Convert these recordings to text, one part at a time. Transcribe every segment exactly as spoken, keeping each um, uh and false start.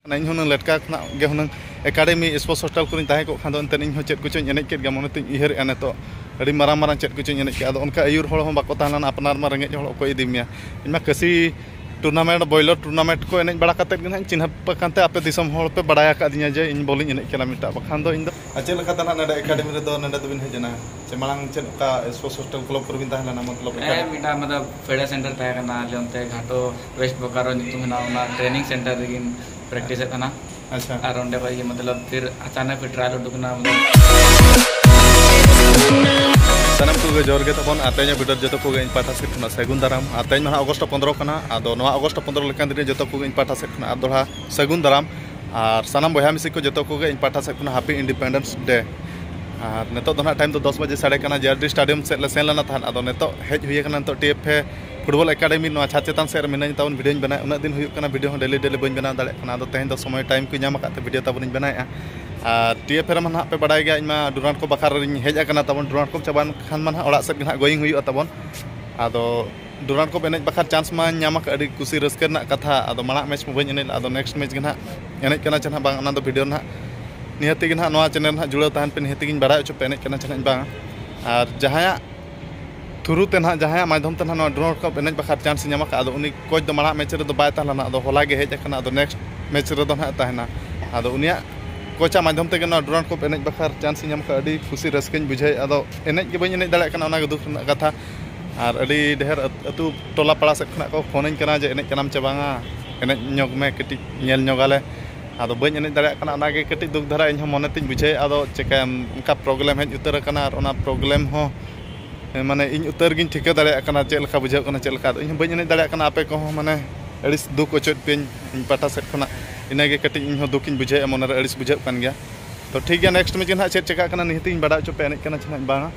ᱤᱧ ᱦᱩᱱᱟᱹᱝ ᱞᱮᱴᱠᱟ ᱠᱷᱚᱱᱟᱜ ᱜᱮ ᱦᱩᱱᱟᱹᱝ ᱮᱠᱟᱰᱮᱢᱤ ᱥᱯᱳᱨᱴᱥ ᱦᱳᱥᱴᱮᱞ ᱠᱚᱨᱮᱧ ᱛᱟᱦᱮᱸ ᱠᱚᱜ ᱠᱷᱟᱱ ᱫᱚ ᱮᱱᱛᱮᱫ ᱤᱧ ᱦᱚᱸ ᱪᱮᱫ ᱠᱚᱪᱚᱧ ᱮᱱᱮᱡ ᱠᱮᱫ ᱜᱮᱭᱟ, ᱢᱚᱱᱮ ᱛᱤᱧ ᱩᱭᱦᱟᱹᱨᱮᱜᱼᱟ ᱱᱤᱛᱚᱜ ᱟᱹᱰᱤ ᱢᱟᱨᱟᱝ ᱢᱟᱨᱟᱝ ᱪᱮᱫ ᱠᱚᱪᱚᱧ ᱮᱱᱮᱡ ᱠᱮᱫ᱾ ᱟᱫᱚ ᱚᱱᱠᱟ ᱟᱹᱭᱩᱨ ᱦᱚᱲ ᱦᱚᱸ ᱵᱟᱠᱚ ᱛᱟᱦᱮᱸ ᱞᱮᱱᱟ, ᱟᱯᱱᱟᱨ ᱢᱟ ᱨᱮᱸᱜᱮᱡ ᱦᱚᱲ ᱚᱠᱚᱭ ᱤᱫᱤ ᱢᱮᱭᱟ᱾ ᱤᱧ ᱢᱟ ᱠᱟᱹᱥᱤ ᱴᱩᱨᱱᱟᱢᱮᱱᱴ, ᱵᱚᱭᱞᱟᱨ ᱴᱩᱨᱱᱟᱢᱮᱱᱴ ᱠᱚ ᱮᱱᱮᱡ ᱵᱟᱲᱟ ᱠᱟᱛᱮᱫ ᱜᱮ ᱱᱟᱦᱟᱜ ᱤᱧ ᱪᱤᱱᱦᱟᱹᱯ ᱟᱠᱟᱱ ᱛᱮ ᱟᱯᱮ ᱫᱤᱥᱚᱢ ᱦᱚᱲ ᱯᱮ ᱵᱟᱲᱟᱭ ᱟᱠᱟᱫᱤᱧᱟ ᱡᱮ ᱤᱧ ᱵᱚᱞᱤᱧ ᱮᱱᱮᱡ ᱠᱟᱱᱟ ᱢᱤᱫᱴᱟᱜ, ᱵᱟᱠᱷᱟᱱ ᱫᱚ ᱤᱧ ᱫᱚ ᱟᱨ ᱪᱮᱫ ᱞᱮᱠᱟ ᱛᱮ ᱱᱟᱦᱟᱜ ᱱᱚᱰᱮ ᱮᱠᱟᱰᱮᱢᱤ ᱨᱮᱫᱚ ᱱᱚᱰᱮ ᱫᱚᱵᱤᱱ ᱦᱮᱡ ᱮᱱᱟ? ᱪᱮ ᱢᱟᱲᱟᱝ ᱪᱮᱫ ᱚᱠᱟ ᱥᱯᱳᱨᱴᱥ ᱦᱳᱥᱴᱮᱞ ᱠᱞᱟᱵᱽ ᱠᱚᱨᱮ ᱵᱤᱱ ᱛᱟᱦᱮᱸ ᱞᱮᱱᱟ? ᱢᱚᱛᱞᱚᱵ ᱦᱮᱸ, ᱮᱠᱟᱰᱮᱢᱤ? ᱢᱤᱫᱴᱟᱝ ᱢᱚᱛᱞᱚᱵ ᱯᱮᱲᱟ ᱥᱮᱱᱴᱟᱨ ᱛᱟᱦᱮᱸ ᱠᱟᱱᱟ ᱟᱞᱮ ᱚᱱᱛᱮ ᱜᱷᱟᱴᱚ, ᱣᱮᱥᱴ ᱵᱳᱠᱟᱨᱳ ᱧᱩᱛᱩᱢ ᱢᱮᱱᱟᱜᱼᱟ, ᱚᱱᱟ ᱴᱨᱮᱱᱤᱝ ᱥᱮᱱᱴᱟᱨ ᱨᱮᱜᱤᱧ ᱯᱨᱮᱠᱴᱤᱥᱮᱫ ᱛᱟᱦᱮᱱᱟ᱾ ᱟᱪᱪᱷᱟ᱾ ᱟᱨ ᱚᱸᱰᱮ ᱠᱷᱚᱡ ᱜᱮ ᱢᱚᱛᱞᱚᱵ ᱯᱷᱤᱨ ᱟᱪᱟᱱᱚᱠ ᱯᱷᱤᱨ ᱴᱨᱟᱭᱟᱞ ᱩᱰᱩᱠ ᱮᱱᱟ, ᱢᱚᱛᱞᱚᱵ ᱥᱟᱱᱟᱢ ᱠᱚᱜᱮ ᱡᱚᱦᱟᱨ ᱜᱮ ᱛᱟᱵᱚᱱ᱾ ᱟᱨ ᱛᱮᱦᱮᱧᱟᱜ ᱵᱷᱤᱰᱤᱭᱳ ᱡᱚᱛᱚ ᱠᱚᱜᱮ ᱤᱧ ᱯᱟᱦᱴᱟ ᱥᱮᱫ ᱠᱷᱚᱱᱟᱜ ᱥᱟᱹᱜᱩᱱ ᱫᱟᱨᱟᱢ᱾ ᱟᱨ ᱛᱮᱦᱮᱧ ᱢᱟ ᱱᱟᱦᱟᱜ ᱚᱜᱚᱥᱴ ᱯᱚᱱᱫᱽᱨᱚ ᱠᱟᱱᱟ, ᱟᱫᱚ ᱱᱚᱣᱟ ᱚᱜᱚᱥᱴ ᱯᱚᱱᱫᱽᱨᱚ ᱞᱮᱠᱟᱱ ᱫᱤᱱ ᱨᱮ ᱡᱚᱛᱚ ᱠᱚᱜᱮ ᱤᱧ ᱯᱟᱦᱴᱟ ᱥᱮᱫ ᱠᱷᱚᱱᱟᱜ ᱟᱨ ᱫᱚᱦᱲᱟ ᱥᱟᱹᱜᱩᱱ ᱫᱟᱨᱟᱢ᱾ ᱟᱨ ᱥᱟᱱᱟᱢ ᱵᱚᱭᱦᱟ ᱢᱤᱥᱤ ᱠᱚ ᱡᱚᱛᱚ ᱠᱚᱜᱮ ᱤᱧ ᱯᱟᱦᱴᱟ ᱥᱮᱫ ᱠᱷᱚᱱᱟᱜ ᱦᱮᱯᱤ ᱤᱱᱰᱤᱯᱮᱱᱰᱮᱱᱥ ᱰᱮ᱾ ᱟᱨ ᱱᱤᱛᱚᱜ ᱫᱚ ᱱᱟᱦᱟᱜ ᱴᱟᱭᱤᱢ ᱫᱚ ᱫᱚᱥ ᱵᱟᱡᱮ ᱥᱟᱰᱮ ᱠᱟᱱᱟ, ᱡᱮ ᱟᱨ ᱰᱤ ᱥᱴᱮᱰᱤᱭᱟᱢ ᱥᱮᱫ ᱞᱮ ᱥᱮᱱ ᱞᱮᱱᱟ ᱛᱟᱦᱮᱸᱫ᱾ ᱟᱫᱚ ᱱᱤᱛᱚᱜ ᱦᱮᱡ ᱦᱩᱭ ᱟᱠᱟᱱᱟ ᱱᱤᱛᱚᱜ T F A football academy ᱱᱚᱣᱟ ᱪᱷᱟᱫᱽ ᱪᱮᱛᱟᱱ ᱥᱮᱫ ᱨᱮ ᱢᱤᱱᱟᱹᱧ ᱛᱟᱵᱚᱱ, ᱵᱷᱤᱰᱤᱭᱳᱧ ᱵᱮᱱᱟᱣ, ᱩᱱᱟᱹᱜ ᱫᱤᱱ ᱦᱩᱭᱩᱜ ᱠᱟᱱᱟ ᱵᱷᱤᱰᱤᱭᱳ ᱦᱚᱸ ᱰᱮᱞᱤ ᱰᱮᱞᱤ ᱵᱟᱹᱧ ᱵᱮᱱᱟᱣ ᱫᱟᱲᱮᱭᱟᱜ ᱠᱟᱱᱟ᱾ ᱟᱫᱚ ᱛᱮᱦᱮᱧ ᱫᱚ ᱥᱚᱢᱚᱭ ᱴᱟᱭᱤᱢ ᱠᱚ ᱧᱟᱢ ᱟᱠᱟᱫ ᱛᱮ ᱵᱷᱤᱰᱤᱭᱳ ᱛᱟᱵᱚᱱᱤᱧ ᱵᱮᱱᱟᱣᱮᱫᱼᱟ᱾ ᱟᱨ ᱴᱤ ᱮᱯᱷ ᱮ ᱨᱮᱢᱟ ᱱᱟᱦᱟᱜ ᱯᱮ ᱵᱟᱲᱟᱭ ᱜᱮᱭᱟ, ᱤᱧ ᱢᱟ ᱰᱩᱨᱟᱱᱰ ᱠᱚ ᱵᱟᱠᱷᱨᱟ ᱨᱤᱧ ᱦᱮᱡ ᱟᱠᱟᱱᱟ ᱛᱟᱵᱚᱱ, ᱰᱩᱨᱟᱱᱰ ᱠᱚ ᱪᱟᱵᱟ ᱞᱮᱱᱠᱷᱟᱱ ᱢᱟ ᱱᱟᱦᱟᱜ ᱚᱲᱟᱜ ᱥᱮᱫ ᱜᱮ ᱱᱟᱦᱟᱜ ᱜᱳᱭᱤᱝ ᱦᱩᱭᱩᱜᱼᱟ ᱛᱟᱵᱚᱱ᱾ ᱟᱫᱚ ᱰᱩᱨᱟᱱᱰ ᱠᱚᱯ ᱮᱱᱮᱡ ᱵᱟᱠᱷᱨᱟ ᱪᱟᱱᱥ ᱢᱟᱧ ᱧᱟᱢ ᱟᱠᱟᱫ, ᱟᱹᱰᱤ ᱠᱩᱥᱤ ᱨᱟᱹᱥᱠᱟᱹ ᱨᱮᱱᱟᱜ ᱠᱟᱛᱷᱟ᱾ ᱟᱫᱚ ᱢᱟᱲᱟᱝ ᱢᱮᱪ ᱢᱟ ᱵᱟᱹᱧ ᱮᱱᱮᱡ ᱞᱮᱫ, ᱟᱫᱚ ᱱᱮᱠᱥᱴ ᱢᱮᱪ ᱜᱮ ᱱᱟᱦᱟᱜ ᱮᱱᱮᱡ ᱠᱟᱱᱟ ᱪᱮ ᱱᱟᱦᱟᱜ ᱵᱟᱝ, ᱚᱱᱟ ᱫᱚ ᱵᱷᱤᱰᱤᱭᱳ ᱱᱟᱦᱟᱜ ᱱᱤᱦᱟᱹᱛᱤ ᱜᱮ ᱱᱟᱦᱟᱜ ᱱᱚᱣᱟ ᱪᱮᱱᱮᱞ ᱱᱟᱦᱟᱜ ᱡᱩᱲᱟᱹᱣ ᱛᱟᱦᱮᱱ ᱯᱮ, ᱱᱤᱦᱟᱹᱛᱤ ᱜᱤᱧ ᱵᱟᱲᱟᱭ ᱦᱚᱪᱚ ᱯᱮ ᱮᱱᱮᱡ ᱠᱟᱱᱟ ᱪᱮ ᱱᱟᱦᱟᱜ ᱵᱟᱝ᱾ ᱟᱨ ᱡᱟᱦᱟᱸᱭᱟᱜ ᱛᱷᱨᱩ ᱛᱮ ᱱᱟᱦᱟᱜ, ᱡᱟᱦᱟᱸᱭᱟᱜ ᱢᱟᱫᱽᱫᱷᱚᱢ ᱛᱮ ᱱᱟᱦᱟᱜ ᱱᱚᱣᱟ ᱰᱩᱨᱟᱱᱰ ᱠᱚᱯ ᱮᱱᱮᱡ ᱵᱟᱠᱷᱨᱟ ᱪᱟᱱᱥ ᱧᱟᱢ ᱟᱠᱟᱫ, ᱟᱫᱚ ᱩᱱᱤ ᱠᱳᱪ ᱫᱚ ᱢᱟᱲᱟᱝ ᱢᱮᱪ ᱨᱮᱫᱚ ᱵᱟᱭ ᱛᱟᱦᱮᱸ ᱞᱮᱱᱟ, ᱟᱫᱚ ᱦᱚᱞᱟ ᱜᱮ ᱦᱮᱡ ᱟᱠᱟᱱᱟ, ᱟᱫᱚ ᱱᱮᱠᱥᱴ ᱢᱮᱪ ᱨᱮᱫᱚ ᱱᱟᱦᱟᱜ ᱛᱟᱦᱮᱱᱟ᱾ ᱟᱫᱚ ᱩᱱᱤᱭᱟᱜ ᱠᱳᱪᱟᱜ ᱢᱟᱫᱽᱫᱷᱚᱢ ᱛᱮᱜᱮ ᱱᱚᱣᱟ ᱰᱩᱨᱟᱱᱰ ᱠᱚᱯ ᱮᱱᱮᱡ ᱵᱟᱠᱷᱨᱟ ᱪᱟᱱᱥ ᱤᱧ ᱧᱟᱢ ᱟᱠᱟᱫ, ᱟᱹᱰᱤ ᱠᱩᱥᱤ ᱨᱟᱹᱥᱠᱟᱹᱧ ᱵᱩᱡᱷᱟᱹᱣᱮᱫ᱾ ᱟᱫᱚ ᱮᱱᱮᱡ ᱜᱮ ᱵᱟᱹᱧ ᱮᱱᱮᱡ ᱫᱟᱲᱮᱭᱟᱜ ᱠᱟᱱᱟ, ᱚᱱᱟᱜᱮ ᱫᱩᱠ ᱨᱮᱱᱟᱜ ᱠᱟᱛᱷᱟ᱾ ᱟᱨ ᱟᱹᱰᱤ ᱰᱷᱮᱨ ᱟᱹᱛ-, ᱟᱹᱛᱩ ᱴᱚᱞᱟ ᱯᱟᱲᱟ ᱥᱮᱫ ᱠᱷᱚᱱᱟᱜ ᱠᱚ ᱯᱷᱳᱱᱟᱹᱧ ᱠᱟᱱᱟ ᱡᱮ ᱮᱱᱮᱡ ᱠᱟᱱᱟᱢ ᱪᱮ ᱵᱟᱝᱟ, ᱮᱱᱮᱡ ᱧᱚᱜᱽ ᱢᱮ, ᱠᱟᱹᱴᱤᱡ ᱧᱮᱞ ᱧᱚᱜᱟᱞᱮ᱾ ᱟᱫᱚ ᱵᱟᱹᱧ ᱮᱱᱮᱡ ᱫᱟᱲᱮᱭᱟᱜ ᱠᱟᱱᱟ, ᱚᱱᱟᱜᱮ ᱠᱟᱹᱴᱤᱡ ᱫᱩᱠ ᱫᱷᱟᱨᱟ ᱤᱧ ᱦᱚᱸ ᱢᱚᱱᱮ ᱛᱤᱧ ᱵᱩᱡᱷᱟᱹᱣᱮᱫᱼᱟ᱾ ᱟᱫᱚ ᱪᱮᱠᱟᱭᱟᱢ, ᱚᱱᱠᱟ ᱯᱨᱚᱵᱞᱮᱢ ᱦᱮᱡ ᱩᱛᱟᱹᱨ ᱟᱠᱟᱱᱟ, ᱟᱨ ᱚᱱᱟ ᱯᱨᱚᱵᱞᱮᱢ ᱦᱚᱸ, ᱢᱟᱱᱮ, ᱤᱧ ᱩᱛᱟᱹᱨ ᱜᱤᱧ ᱴᱷᱤᱠᱟᱹ ᱫᱟᱲᱮᱭᱟᱜ ᱠᱟᱱᱟ ᱪᱮᱫ ᱞᱮᱠᱟ ᱵᱩᱡᱷᱟᱹᱜ ᱠᱟᱱᱟ, ᱪᱮᱫ ᱞᱮᱠᱟ᱾ ᱟᱫᱚ ᱤᱧ ᱦᱚᱸ ᱵᱟᱹᱧ ᱮᱱᱮᱡ ᱫᱟᱲᱮᱭᱟᱜ ᱠᱟᱱᱟ, ᱟᱯᱮ ᱠᱚᱦᱚᱸ, ᱢᱟᱱᱮ, ᱟᱹᱲᱤᱥ ᱫᱩᱠ ᱚᱪᱚᱭᱮᱫ ᱯᱮᱭᱟᱹᱧ ᱤᱧ ᱯᱟᱦᱴᱟ ᱥᱮᱫ ᱠᱷᱚᱱᱟᱜ᱾ ᱤᱱᱟᱹᱜᱮ ᱠᱟᱹᱴᱤᱡ ᱤᱧ ᱦᱚᱸ ᱫᱩᱠᱤᱧ ᱵᱩᱡᱷᱟᱹᱣᱮᱫᱼᱟ, ᱢᱚᱱᱮᱨᱮ ᱟᱹᱲᱤᱥ ᱵᱩᱡᱷᱟᱹᱜ ᱠᱟᱱ ᱜᱮᱭᱟ᱾ ᱛᱚ ᱴᱷᱤᱠ ᱜᱮᱭᱟ, ᱱᱮᱠᱥᱴ ᱢᱮᱪ ᱜᱮ ᱱᱟᱦᱟᱜ ᱪᱮᱫ ᱪᱮᱠᱟᱜ ᱠᱟᱱᱟ, ᱱᱤᱦᱟᱹᱛᱤᱧ ᱵᱟᱲᱟᱭ ᱦᱚᱪᱚ ᱯᱮᱭᱟ, ᱮᱱᱮᱡ ᱠᱟᱱᱟ ᱪᱮ ᱱᱟᱦᱟᱜ ᱵᱟᱝᱟ᱾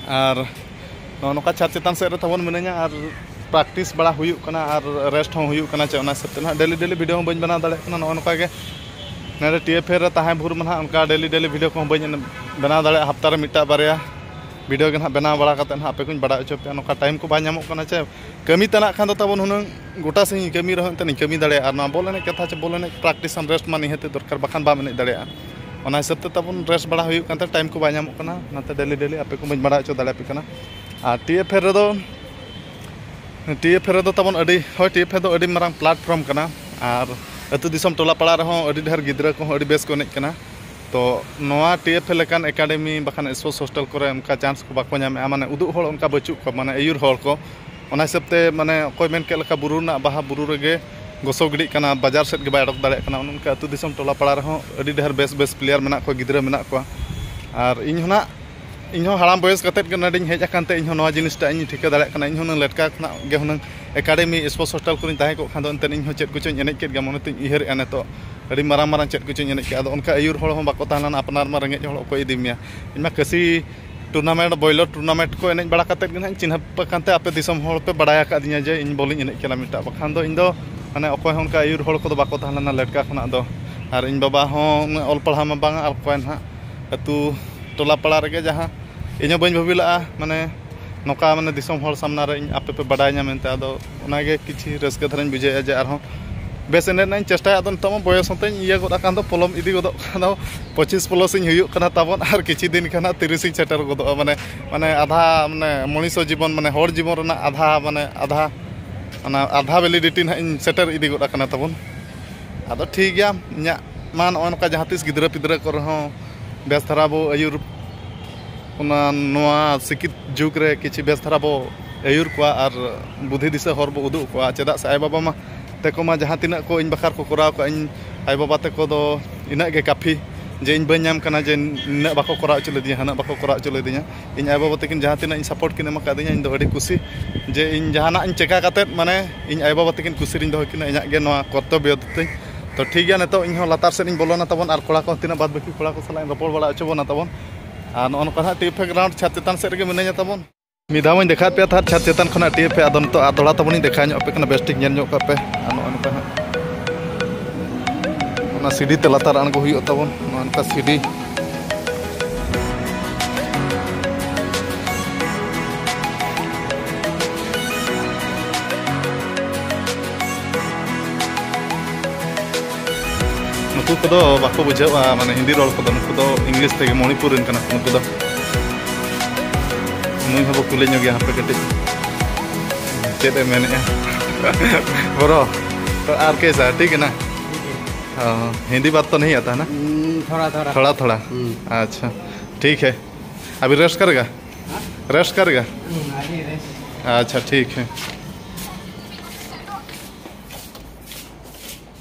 ᱟᱨ ᱱᱚᱜᱼᱚ ᱱᱚᱝᱠᱟ ᱪᱷᱟᱫᱽ ᱪᱮᱛᱟᱱ ᱥᱮᱫ ᱨᱮ ᱛᱟᱵᱚᱱ ᱢᱤᱱᱟᱹᱧᱟ, ᱟᱨ ᱯᱨᱮᱠᱴᱤᱥ ᱵᱟᱲᱟ ᱦᱩᱭᱩᱜ ᱠᱟᱱᱟ, ᱟᱨ ᱨᱮᱥᱴ ᱦᱚᱸ ᱦᱩᱭᱩᱜ ᱠᱟᱱᱟ, ᱪᱮ ᱚᱱᱟ ᱦᱤᱥᱟᱹᱵ ᱛᱮ ᱱᱟᱦᱟᱜ ᱰᱮᱞᱤ ᱰᱮᱞᱤ ᱵᱷᱤᱰᱤᱭᱳ ᱦᱚᱸ ᱵᱟᱹᱧ ᱵᱮᱱᱟᱣ ᱫᱟᱲᱮᱭᱟᱜ ᱠᱟᱱᱟ᱾ ᱱᱚᱜᱼᱚ ᱱᱚᱝᱠᱟ ᱜᱮ ᱱᱚᱰᱮ ᱴᱤ ᱮᱯᱷ ᱮ ᱨᱮ ᱛᱟᱦᱮᱸ ᱵᱷᱳᱨ ᱢᱟ ᱱᱟᱦᱟᱜ ᱚᱱᱠᱟ ᱰᱮᱞᱤ ᱰᱮᱞᱤ ᱵᱷᱤᱰᱤᱭᱳ ᱠᱚᱦᱚᱸ ᱵᱟᱹᱧ ᱵᱮᱱᱟᱣ ᱫᱟᱲᱮᱭᱟᱜᱼᱟ, ᱦᱟᱯᱛᱟ ᱨᱮ ᱢᱤᱫᱴᱟᱜ ᱵᱟᱨᱭᱟ᱾ ᱵᱷᱤᱰᱤᱭᱳ ᱜᱮ ᱱᱟᱦᱟᱜ ᱵᱮᱱᱟᱣ ᱵᱟᱲᱟ ᱠᱟᱛᱮ ᱱᱟᱦᱟᱜ ᱟᱯᱮ ᱠᱚᱧ ᱵᱟᱲᱟᱭ ᱦᱚᱪᱚ ᱯᱮᱭᱟ᱾ ᱱᱚᱝᱠᱟ ᱴᱟᱭᱤᱢ ᱠᱚ ᱵᱟᱭ ᱧᱟᱢᱚᱜ ᱠᱟᱱᱟ ᱪᱮ, ᱠᱟᱹᱢᱤ ᱛᱮᱱᱟᱜ ᱠᱷᱟᱱ ᱫᱚ ᱛᱟᱵᱚᱱ ᱦᱩᱱᱟᱹᱝ ᱜᱚᱴᱟ ᱥᱮᱫ ᱤᱧ ᱠᱟᱹᱢᱤ ᱨᱮᱦᱚᱸ ᱮᱱᱛᱮᱫ ᱤᱧ ᱠᱟᱹᱢᱤ ᱫᱟᱲᱮᱭᱟᱜᱼᱟ᱾ ᱟᱨ ᱱᱚᱣᱟ ᱵᱚᱞ ᱮᱱᱮᱡ ᱠᱟᱛᱷᱟ ᱪᱮ, ᱵᱚᱞ ᱮᱱᱮᱡ ᱯᱨᱮᱠᱴᱤᱥ ᱟᱢ ᱨᱮᱥᱴ ᱢᱟ ᱱᱤᱦᱟᱹᱛ ᱫᱚᱨᱠᱟᱨ, ᱵᱟᱠᱷᱟᱱ ᱵᱟᱢ ᱮᱱᱮᱡ ᱫᱟᱲᱮᱭᱟᱜᱼᱟ᱾ ᱚᱱᱟ ᱦᱤᱥᱟᱹᱵ ᱛᱮ ᱛᱟᱵᱚᱱ ᱨᱮᱥᱴ ᱵᱟᱲᱟ ᱦᱩᱭᱩᱜ ᱠᱟᱱ ᱛᱮ ᱴᱟᱭᱤᱢ ᱠᱚ ᱵᱟᱭ ᱧᱟᱢᱚᱜ ᱠᱟᱱᱟ, ᱚᱱᱟᱛᱮ ᱰᱮᱞᱤ ᱰᱮᱞᱤ ᱟᱯᱮ ᱠᱚ ᱵᱟᱹᱧ ᱵᱟᱲᱟᱭ ᱦᱚᱪᱚ ᱫᱟᱲᱮᱭᱟᱯᱮ ᱠᱟᱱᱟ᱾ ᱟᱨ ᱴᱤ ᱮᱯᱷ ᱮᱞ ᱨᱮᱫᱚ ᱴᱤ ᱮᱯᱷ ᱮᱞ ᱨᱮᱫᱚ ᱛᱟᱵᱚᱱ ᱟᱹᱰᱤ, ᱦᱳᱭ, ᱴᱤ ᱮᱯᱷ ᱮᱞ ᱫᱚ ᱟᱹᱰᱤ ᱢᱟᱨᱟᱝ ᱯᱞᱟᱴᱯᱷᱨᱚᱢ ᱠᱟᱱᱟ᱾ ᱟᱨ ᱟᱹᱛᱩ ᱫᱤᱥᱚᱢ ᱴᱚᱞᱟ ᱯᱟᱲᱟ ᱨᱮᱦᱚᱸ ᱟᱹᱰᱤ ᱰᱷᱮᱨ ᱜᱤᱫᱽᱨᱟᱹ ᱠᱚᱦᱚᱸ ᱟᱹᱰᱤ ᱵᱮᱥ ᱠᱚ ᱮᱱᱮᱡ ᱠᱟᱱᱟ᱾ ᱛᱚ ᱱᱚᱣᱟ ᱴᱤ ᱮᱯᱷ ᱮᱞ ᱞᱮᱠᱟᱱ ᱮᱠᱟᱰᱮᱢᱤ ᱵᱟᱠᱷᱟᱱ ᱥᱯᱳᱨᱴᱥ ᱦᱳᱥᱴᱮᱞ ᱠᱚᱨᱮ ᱚᱱᱠᱟ ᱪᱟᱱᱥ ᱠᱚ ᱵᱟᱠᱚ ᱧᱟᱢᱮᱫᱼᱟ, ᱢᱟᱱᱮ ᱩᱫᱩᱜ ᱦᱚᱲ ᱚᱱᱠᱟ ᱵᱟᱹᱪᱩᱜ ᱠᱚᱣᱟ, ᱢᱟᱱᱮ ᱟᱹᱭᱩᱨ ᱦᱚᱲ ᱠᱚ᱾ ᱚᱱᱟ ᱦᱤᱥᱟᱹᱵ ᱛᱮ ᱢᱟᱱᱮ ᱚᱠᱚᱭ ᱢᱮᱱ ᱠᱮᱫ ᱞᱮᱠᱟ ᱵᱩᱨᱩ ᱨᱮᱱᱟᱜ ᱵᱟᱦᱟ ᱵᱩᱨᱩ ᱨᱮᱜᱮ ᱜᱚᱥᱚ ᱜᱤᱰᱤᱜ ᱠᱟᱱᱟ, ᱵᱟᱡᱟᱨ ᱥᱮᱫ ᱜᱮ ᱵᱟᱭ ᱚᱰᱚᱠ ᱫᱟᱲᱮᱭᱟᱜ ᱠᱟᱱᱟ᱾ ᱚᱱᱮ ᱚᱱᱠᱟ ᱟᱹᱛᱩ ᱫᱤᱥᱚᱢ ᱴᱚᱞᱟ ᱯᱟᱲᱟ ᱨᱮᱦᱚᱸ ᱟᱹᱰᱤ ᱰᱷᱮᱨ ᱵᱮᱥ ᱵᱮᱥ ᱯᱞᱮᱭᱟᱨ ᱢᱮᱱᱟᱜ ᱠᱚᱣᱟ, ᱜᱤᱫᱽᱨᱟᱹ ᱢᱮᱱᱟᱜ ᱠᱚᱣᱟ᱾ ᱟᱨ ᱤᱧ ᱦᱚᱸ ᱱᱟᱜ, ᱤᱧ ᱦᱚᱸ ᱦᱟᱲᱟᱢ ᱵᱚᱭᱮᱥ ᱠᱟᱛᱮᱫ ᱜᱮ ᱱᱚᱰᱮᱧ ᱦᱮᱡ ᱟᱠᱟᱱ ᱛᱮ ᱤᱧ ᱦᱚᱸ ᱱᱚᱣᱟ ᱡᱤᱱᱤᱥᱴᱟ ᱤᱧ ᱴᱷᱤᱠᱟᱹ ᱫᱟᱲᱮᱭᱟᱜ ᱠᱟᱱᱟ᱾ ᱤᱧ ᱦᱚᱸ ᱦᱩᱱᱟᱹᱝ ᱞᱮᱴᱠᱟ ᱠᱷᱚᱱᱟᱜ ᱜᱮ ᱦᱩᱱᱟᱹᱝ ᱮᱠᱟᱰᱮᱢᱤ ᱥᱯᱳᱨᱴᱥ ᱦᱳᱥᱴᱮᱞ ᱠᱚᱨᱮᱧ ᱛᱟᱦᱮᱸ ᱠᱚᱜ ᱠᱷᱟᱱ ᱫᱚ ᱮᱱᱛᱮᱫ ᱤᱧ ᱦᱚᱸ ᱪᱮᱫ ᱠᱚᱪᱚᱧ ᱮᱱᱮᱡ ᱠᱮᱫ ᱜᱮᱭᱟ, ᱢᱚᱱᱮ ᱛᱤᱧ ᱩᱭᱦᱟᱹᱨᱮᱫᱼᱟ ᱱᱤᱛᱚᱜ ᱟᱹᱰᱤ ᱢᱟᱨᱟᱝ ᱢᱟᱨᱟᱝ ᱪᱮᱫ ᱠᱚᱪᱚᱧ ᱮᱱᱮᱡ ᱠᱮᱫᱼᱟ᱾ ᱟᱫᱚ ᱚᱱᱠᱟ ᱟᱹᱭᱩᱨ ᱦᱚᱲ ᱦᱚᱸ ᱵᱟᱠᱚ ᱛᱟᱦᱮᱸ ᱞᱮᱱᱟ, ᱟᱯᱱᱟᱨ ᱢᱟ ᱨᱮᱸᱜᱮᱡ ᱦᱚᱲ, ᱚᱠᱚᱭ ᱤᱫᱤ ᱢᱮᱭᱟ? ᱤᱧ ᱢᱟ ᱠᱟᱹᱥᱤ ᱴᱩᱨᱱᱟᱢᱮᱱᱴ, ᱵᱚᱭᱞᱚᱨ ᱴᱩᱨᱱᱟᱢᱮᱱᱴ ᱠᱚ ᱮᱱᱮᱡ ᱵᱟᱲᱟ ᱠᱟᱛᱮᱫ ᱜᱮ ᱱᱟᱦᱟᱜ ᱤᱧ ᱪᱤᱱᱦᱟᱹᱯ ᱟᱠᱟᱱ ᱛᱮ ᱟᱯᱮ ᱫᱤᱥᱚᱢ ᱦᱚᱲ ᱯᱮ ᱵᱟᱲᱟᱭ ᱟᱠᱟᱫᱤᱧᱟ ᱡᱮ ᱤᱧ ᱵᱚᱞᱤᱧ ᱮᱱᱮᱡ ᱠᱟᱱᱟ ᱢᱤᱫᱴᱟᱜ᱾ ᱵᱟᱠᱷᱟᱱ ᱫᱚ ᱤᱧ ᱫᱚ ᱢᱟᱱᱮ ᱚᱠᱚᱭ ᱦᱚᱸ ᱚᱱᱠᱟ ᱟᱹᱭᱩᱨ ᱦᱚᱲ ᱠᱚᱫᱚ ᱵᱟᱠᱚ ᱛᱟᱦᱮᱸ ᱞᱮᱱᱟ ᱞᱮᱴᱠᱟ ᱠᱷᱚᱱᱟᱜ ᱫᱚ᱾ ᱟᱨ ᱤᱧ ᱵᱟᱵᱟ ᱦᱚᱸ ᱩᱱᱟᱹᱜ ᱚᱞ ᱯᱟᱲᱦᱟᱣ ᱢᱟ ᱵᱟᱝᱟ, ᱟᱨ ᱚᱠᱚᱭ ᱱᱟᱦᱟᱜ ᱟᱹᱛᱩ ᱴᱚᱞᱟ ᱯᱟᱲᱟ ᱨᱮᱜᱮ ᱡᱟᱦᱟᱸ ᱤᱧ ᱦᱚᱸ ᱵᱟᱹᱧ ᱵᱷᱟᱹᱵᱤ ᱞᱟᱜᱼᱟ, ᱢᱟᱱᱮ ᱱᱚᱝᱠᱟ ᱢᱟᱱᱮ ᱫᱤᱥᱚᱢ ᱦᱚᱲ ᱥᱟᱢᱱᱟ ᱨᱮ ᱤᱧ ᱟᱯᱮ ᱯᱮ ᱵᱟᱰᱟᱭ ᱧᱟᱢ ᱮᱱᱛᱮ᱾ ᱟᱫᱚ ᱚᱱᱟᱜᱮ ᱠᱤᱪᱷᱤ ᱨᱟᱹᱥᱠᱟᱹ ᱫᱷᱟᱨᱟᱧ ᱵᱩᱡᱷᱟᱹᱣᱮᱫᱼᱟ ᱡᱮ ᱟᱨᱦᱚᱸ ᱵᱮᱥ ᱮᱱᱮᱡ ᱨᱮᱱᱟᱜ ᱤᱧ ᱪᱮᱥᱴᱟᱭᱟ᱾ ᱟᱫᱚ ᱱᱤᱛᱚᱜ ᱢᱟ ᱵᱚᱭᱚᱥ ᱦᱚᱸᱛᱟᱧ ᱤᱭᱟᱹ ᱜᱚᱫ ᱟᱠᱟᱱ ᱫᱚ, ᱯᱚᱞᱚᱢ ᱤᱫᱤ ᱜᱚᱫᱚᱜ ᱠᱟᱱ ᱫᱚ, ᱯᱚᱸᱪᱤᱥ ᱯᱞᱟᱥ ᱤᱧ ᱦᱩᱭᱩᱜ ᱠᱟᱱᱟ ᱛᱟᱵᱚᱱ, ᱟᱨ ᱠᱤᱪᱷᱤ ᱫᱤᱱ ᱠᱷᱟᱱ ᱦᱟᱸᱜ ᱛᱤᱨᱤᱥ ᱤᱧ ᱥᱮᱴᱮᱨ ᱜᱚᱫᱚᱜᱼᱟ᱾ ᱢᱟᱱᱮ, ᱢᱟᱱᱮ ᱟᱫᱷᱟ, ᱢᱟᱱᱮ ᱢᱚᱱᱤᱥᱚ ᱡᱤᱵᱚᱱ, ᱢᱟᱱᱮ ᱦᱚᱲ ᱡᱤᱵᱚᱱ ᱨᱮᱱᱟᱜ ᱟᱫᱷᱟ, ᱢᱟᱱᱮ ᱟᱫᱷᱟ, ᱚᱱᱟ ᱟᱫᱷᱟ ᱵᱷᱮᱞᱤᱰᱤᱴᱤ ᱱᱟᱦᱟᱜ ᱤᱧ ᱥᱮᱴᱮᱨ ᱤᱫᱤ ᱜᱚᱫ ᱟᱠᱟᱱᱟ ᱛᱟᱵᱚᱱ᱾ ᱟᱫᱚ ᱴᱷᱤᱠ ᱜᱮᱭᱟ, ᱤᱧᱟᱹᱜ ᱢᱟ ᱱᱚᱜᱼᱚᱭ ᱱᱚᱝᱠᱟ ᱡᱟᱦᱟᱸ ᱛᱤᱥ ᱜᱤᱫᱽᱨᱟᱹ ᱯᱤᱫᱽᱨᱟᱹ ᱠᱚᱨᱮ ᱦᱚᱸ ᱵᱮᱥ ᱫᱷᱟᱨᱟ ᱵᱚ ᱟᱹᱭᱩᱨ, ᱚᱱᱟ ᱱᱚᱣᱟ ᱥᱤᱠᱷᱤᱛ ᱡᱩᱜᱽ ᱨᱮ ᱠᱤᱪᱷᱤ ᱵᱮᱥ ᱫᱷᱟᱨᱟ ᱵᱚ ᱟᱹᱭᱩᱨ ᱠᱚᱣᱟ ᱟᱨ ᱵᱩᱫᱷᱤ ᱫᱤᱥᱟᱹ ᱦᱚᱨ ᱵᱚ ᱩᱫᱩᱜ ᱠᱚᱣᱟ᱾ ᱪᱮᱫᱟᱜ ᱥᱮ ᱟᱭᱳᱼᱵᱟᱵᱟ ᱢᱟ ᱛᱮᱠᱚ ᱢᱟ ᱡᱟᱦᱟᱸ ᱛᱤᱱᱟᱹᱜ ᱠᱚ ᱤᱧ ᱵᱟᱠᱷᱨᱟ ᱠᱚ ᱠᱚᱨᱟᱣ ᱠᱟᱜᱼᱟ, ᱤᱧ ᱟᱭᱳᱼᱵᱟᱵᱟ ᱛᱮᱠᱚ ᱫᱚ ᱤᱱᱟᱹᱜ ᱜᱮ ᱠᱟᱯᱷᱤ, ᱡᱮ ᱤᱧ ᱵᱟᱹᱧ ᱧᱟᱢ ᱠᱟᱱᱟ, ᱡᱮ ᱱᱤᱱᱟᱹᱜ ᱵᱟᱠᱚ ᱠᱚᱨᱟᱣ ᱦᱚᱪᱚ ᱞᱮᱫᱤᱧᱟ, ᱦᱟᱱᱟᱹᱜ ᱵᱟᱠᱚ ᱠᱚᱨᱟᱣ ᱦᱚᱪᱚ ᱞᱮᱫᱤᱧᱟ᱾ ᱤᱧ ᱟᱭᱳᱼᱵᱟᱵᱟ ᱛᱟᱹᱠᱤᱱ ᱡᱟᱦᱟᱸ ᱛᱤᱱᱟᱹᱜ ᱤᱧ ᱥᱟᱯᱳᱨᱴ ᱠᱤᱱ ᱮᱢ ᱟᱠᱟᱫᱤᱧᱟ, ᱤᱧ ᱫᱚ ᱟᱹᱰᱤ ᱠᱩᱥᱤ ᱡᱮ ᱤᱧ ᱡᱟᱦᱟᱱᱟᱜ ᱤᱧ ᱪᱮᱠᱟ ᱠᱟᱛᱮᱫ, ᱢᱟᱱᱮ, ᱤᱧ ᱟᱭᱳᱼᱵᱟᱵᱟ ᱛᱟᱹᱠᱤᱱ ᱠᱩᱥᱤ ᱨᱤᱧ ᱫᱚᱦᱚ ᱠᱤᱱᱟ, ᱤᱧᱟᱹᱜ ᱜᱮ ᱱᱚᱣᱟ ᱠᱚᱨᱛᱚᱵᱵᱚ ᱛᱤᱧ᱾ ᱛᱚ ᱴᱷᱤᱠ ᱜᱮᱭᱟ, ᱱᱤᱛᱚᱜ ᱤᱧ ᱦᱚᱸ ᱞᱟᱛᱟᱨ ᱥᱮᱫ ᱤᱧ ᱵᱚᱞᱚᱱᱟ ᱛᱟᱵᱚᱱ, ᱟᱨ ᱠᱚᱲᱟ ᱠᱚ ᱛᱤᱱᱟᱹᱜ ᱵᱟᱫ ᱵᱟᱹᱠᱤ ᱠᱚᱲᱟ ᱠᱚ ᱥᱟᱞᱟᱜ ᱤᱧ ᱨᱚᱯᱚᱲ ᱵᱟᱲᱟ ᱦᱚᱪᱚ ᱵᱚᱱᱟ ᱛᱟᱵᱚᱱ᱾ ᱟᱨ ᱱᱚᱜᱼᱚ ᱱᱚᱝᱠᱟ ᱦᱟᱸᱜ ᱴᱤ ᱮᱯᱷ ᱮ ᱜᱨᱟᱣᱩᱱᱰ ᱪᱷᱟᱫᱽ ᱪᱮᱛᱟᱱ ᱥᱮᱫ ᱨᱮᱜᱮ ᱢᱤᱱᱟᱹᱧᱟ ᱛᱟᱵᱚᱱ᱾ ᱢᱤᱫ ᱫᱷᱟᱣ ᱢᱟᱧ ᱫᱮᱠᱷᱟᱣᱟᱫ ᱯᱮᱭᱟ ᱛᱟᱦᱮᱸᱫ ᱪᱷᱟᱫᱽ ᱪᱮᱛᱟᱱ ᱠᱷᱚᱱᱟᱜ ᱴᱤ ᱮᱯᱷ ᱮ, ᱟᱫᱚ ᱱᱤᱛᱚᱜ ᱟᱨ ᱛᱷᱚᱲᱟ ᱛᱟᱵᱚᱱᱤᱧ ᱫᱮᱠᱷᱟᱣ ᱧᱚᱜ ᱟᱯᱮ ᱠᱟᱱᱟ, ᱵᱮᱥ ᱴᱷᱤᱠ ᱧᱮᱞ ᱧᱚᱜ ᱠᱟᱜ ᱯᱮ᱾ ᱟᱨ ᱱᱚᱜᱼᱚ ᱱᱚᱝᱠᱟ ᱦᱟᱸᱜ ᱚᱱᱟ ᱥᱤᱰᱤ ᱛᱮ ᱞᱟᱛᱟᱨ ᱟᱬᱜᱚ ᱦᱩᱭᱩᱜ ᱛᱟᱵᱚᱱ, ᱱᱚᱜᱼᱚ ᱱᱚᱝᱠᱟ ᱥᱤᱰᱤ᱾ ᱱᱩᱠᱩ ᱠᱚᱫᱚ ᱵᱟᱠᱚ ᱵᱩᱡᱷᱟᱹᱣᱟ, ᱢᱟᱱᱮ ᱦᱤᱱᱫᱤ ᱨᱚᱲ ᱠᱚᱫᱚ᱾ ᱱᱩᱠᱩ ᱫᱚ ᱤᱝᱞᱤᱥ ᱛᱮᱜᱮ, ᱢᱚᱬᱤᱯᱩᱨ ᱨᱮᱱ ᱠᱟᱱᱟ ᱠᱚ ᱱᱩᱠᱩ ᱫᱚ᱾ ᱱᱩᱭ ᱦᱚᱸᱵᱚ ᱠᱩᱞᱤ ᱧᱚᱜᱮᱭᱟ ᱦᱟᱯᱮ ᱠᱟᱹᱴᱤᱡ, ᱪᱮᱫ ᱮ ᱢᱮᱱᱮᱫᱼᱟ᱾ ᱵᱨᱚ, ᱛᱚ ᱟᱨ ᱠᱮᱥᱟ, ᱴᱷᱤᱠ ᱦᱮ ᱱᱟ? ᱦᱤᱱᱫᱤ ᱵᱟᱛ ᱛᱚ ᱱᱟᱦᱤᱸ ᱟᱛᱟ ᱦᱮ ᱱᱟ? ᱛᱷᱚᱲᱟ ᱛᱷᱚᱲᱟ᱾ ᱛᱷᱚᱲᱟ ᱛᱷᱚᱲᱟ᱾ ᱟᱪᱪᱷᱟ, ᱴᱷᱤᱠ ᱦᱮ᱾ ᱟᱵᱷᱤ ᱨᱮᱥᱴ ᱠᱟᱨᱮᱜᱟ? ᱨᱮᱥᱴ ᱠᱟᱨᱮᱜᱟ? ᱟᱪᱪᱷᱟ, ᱴᱷᱤᱠ ᱦᱮ᱾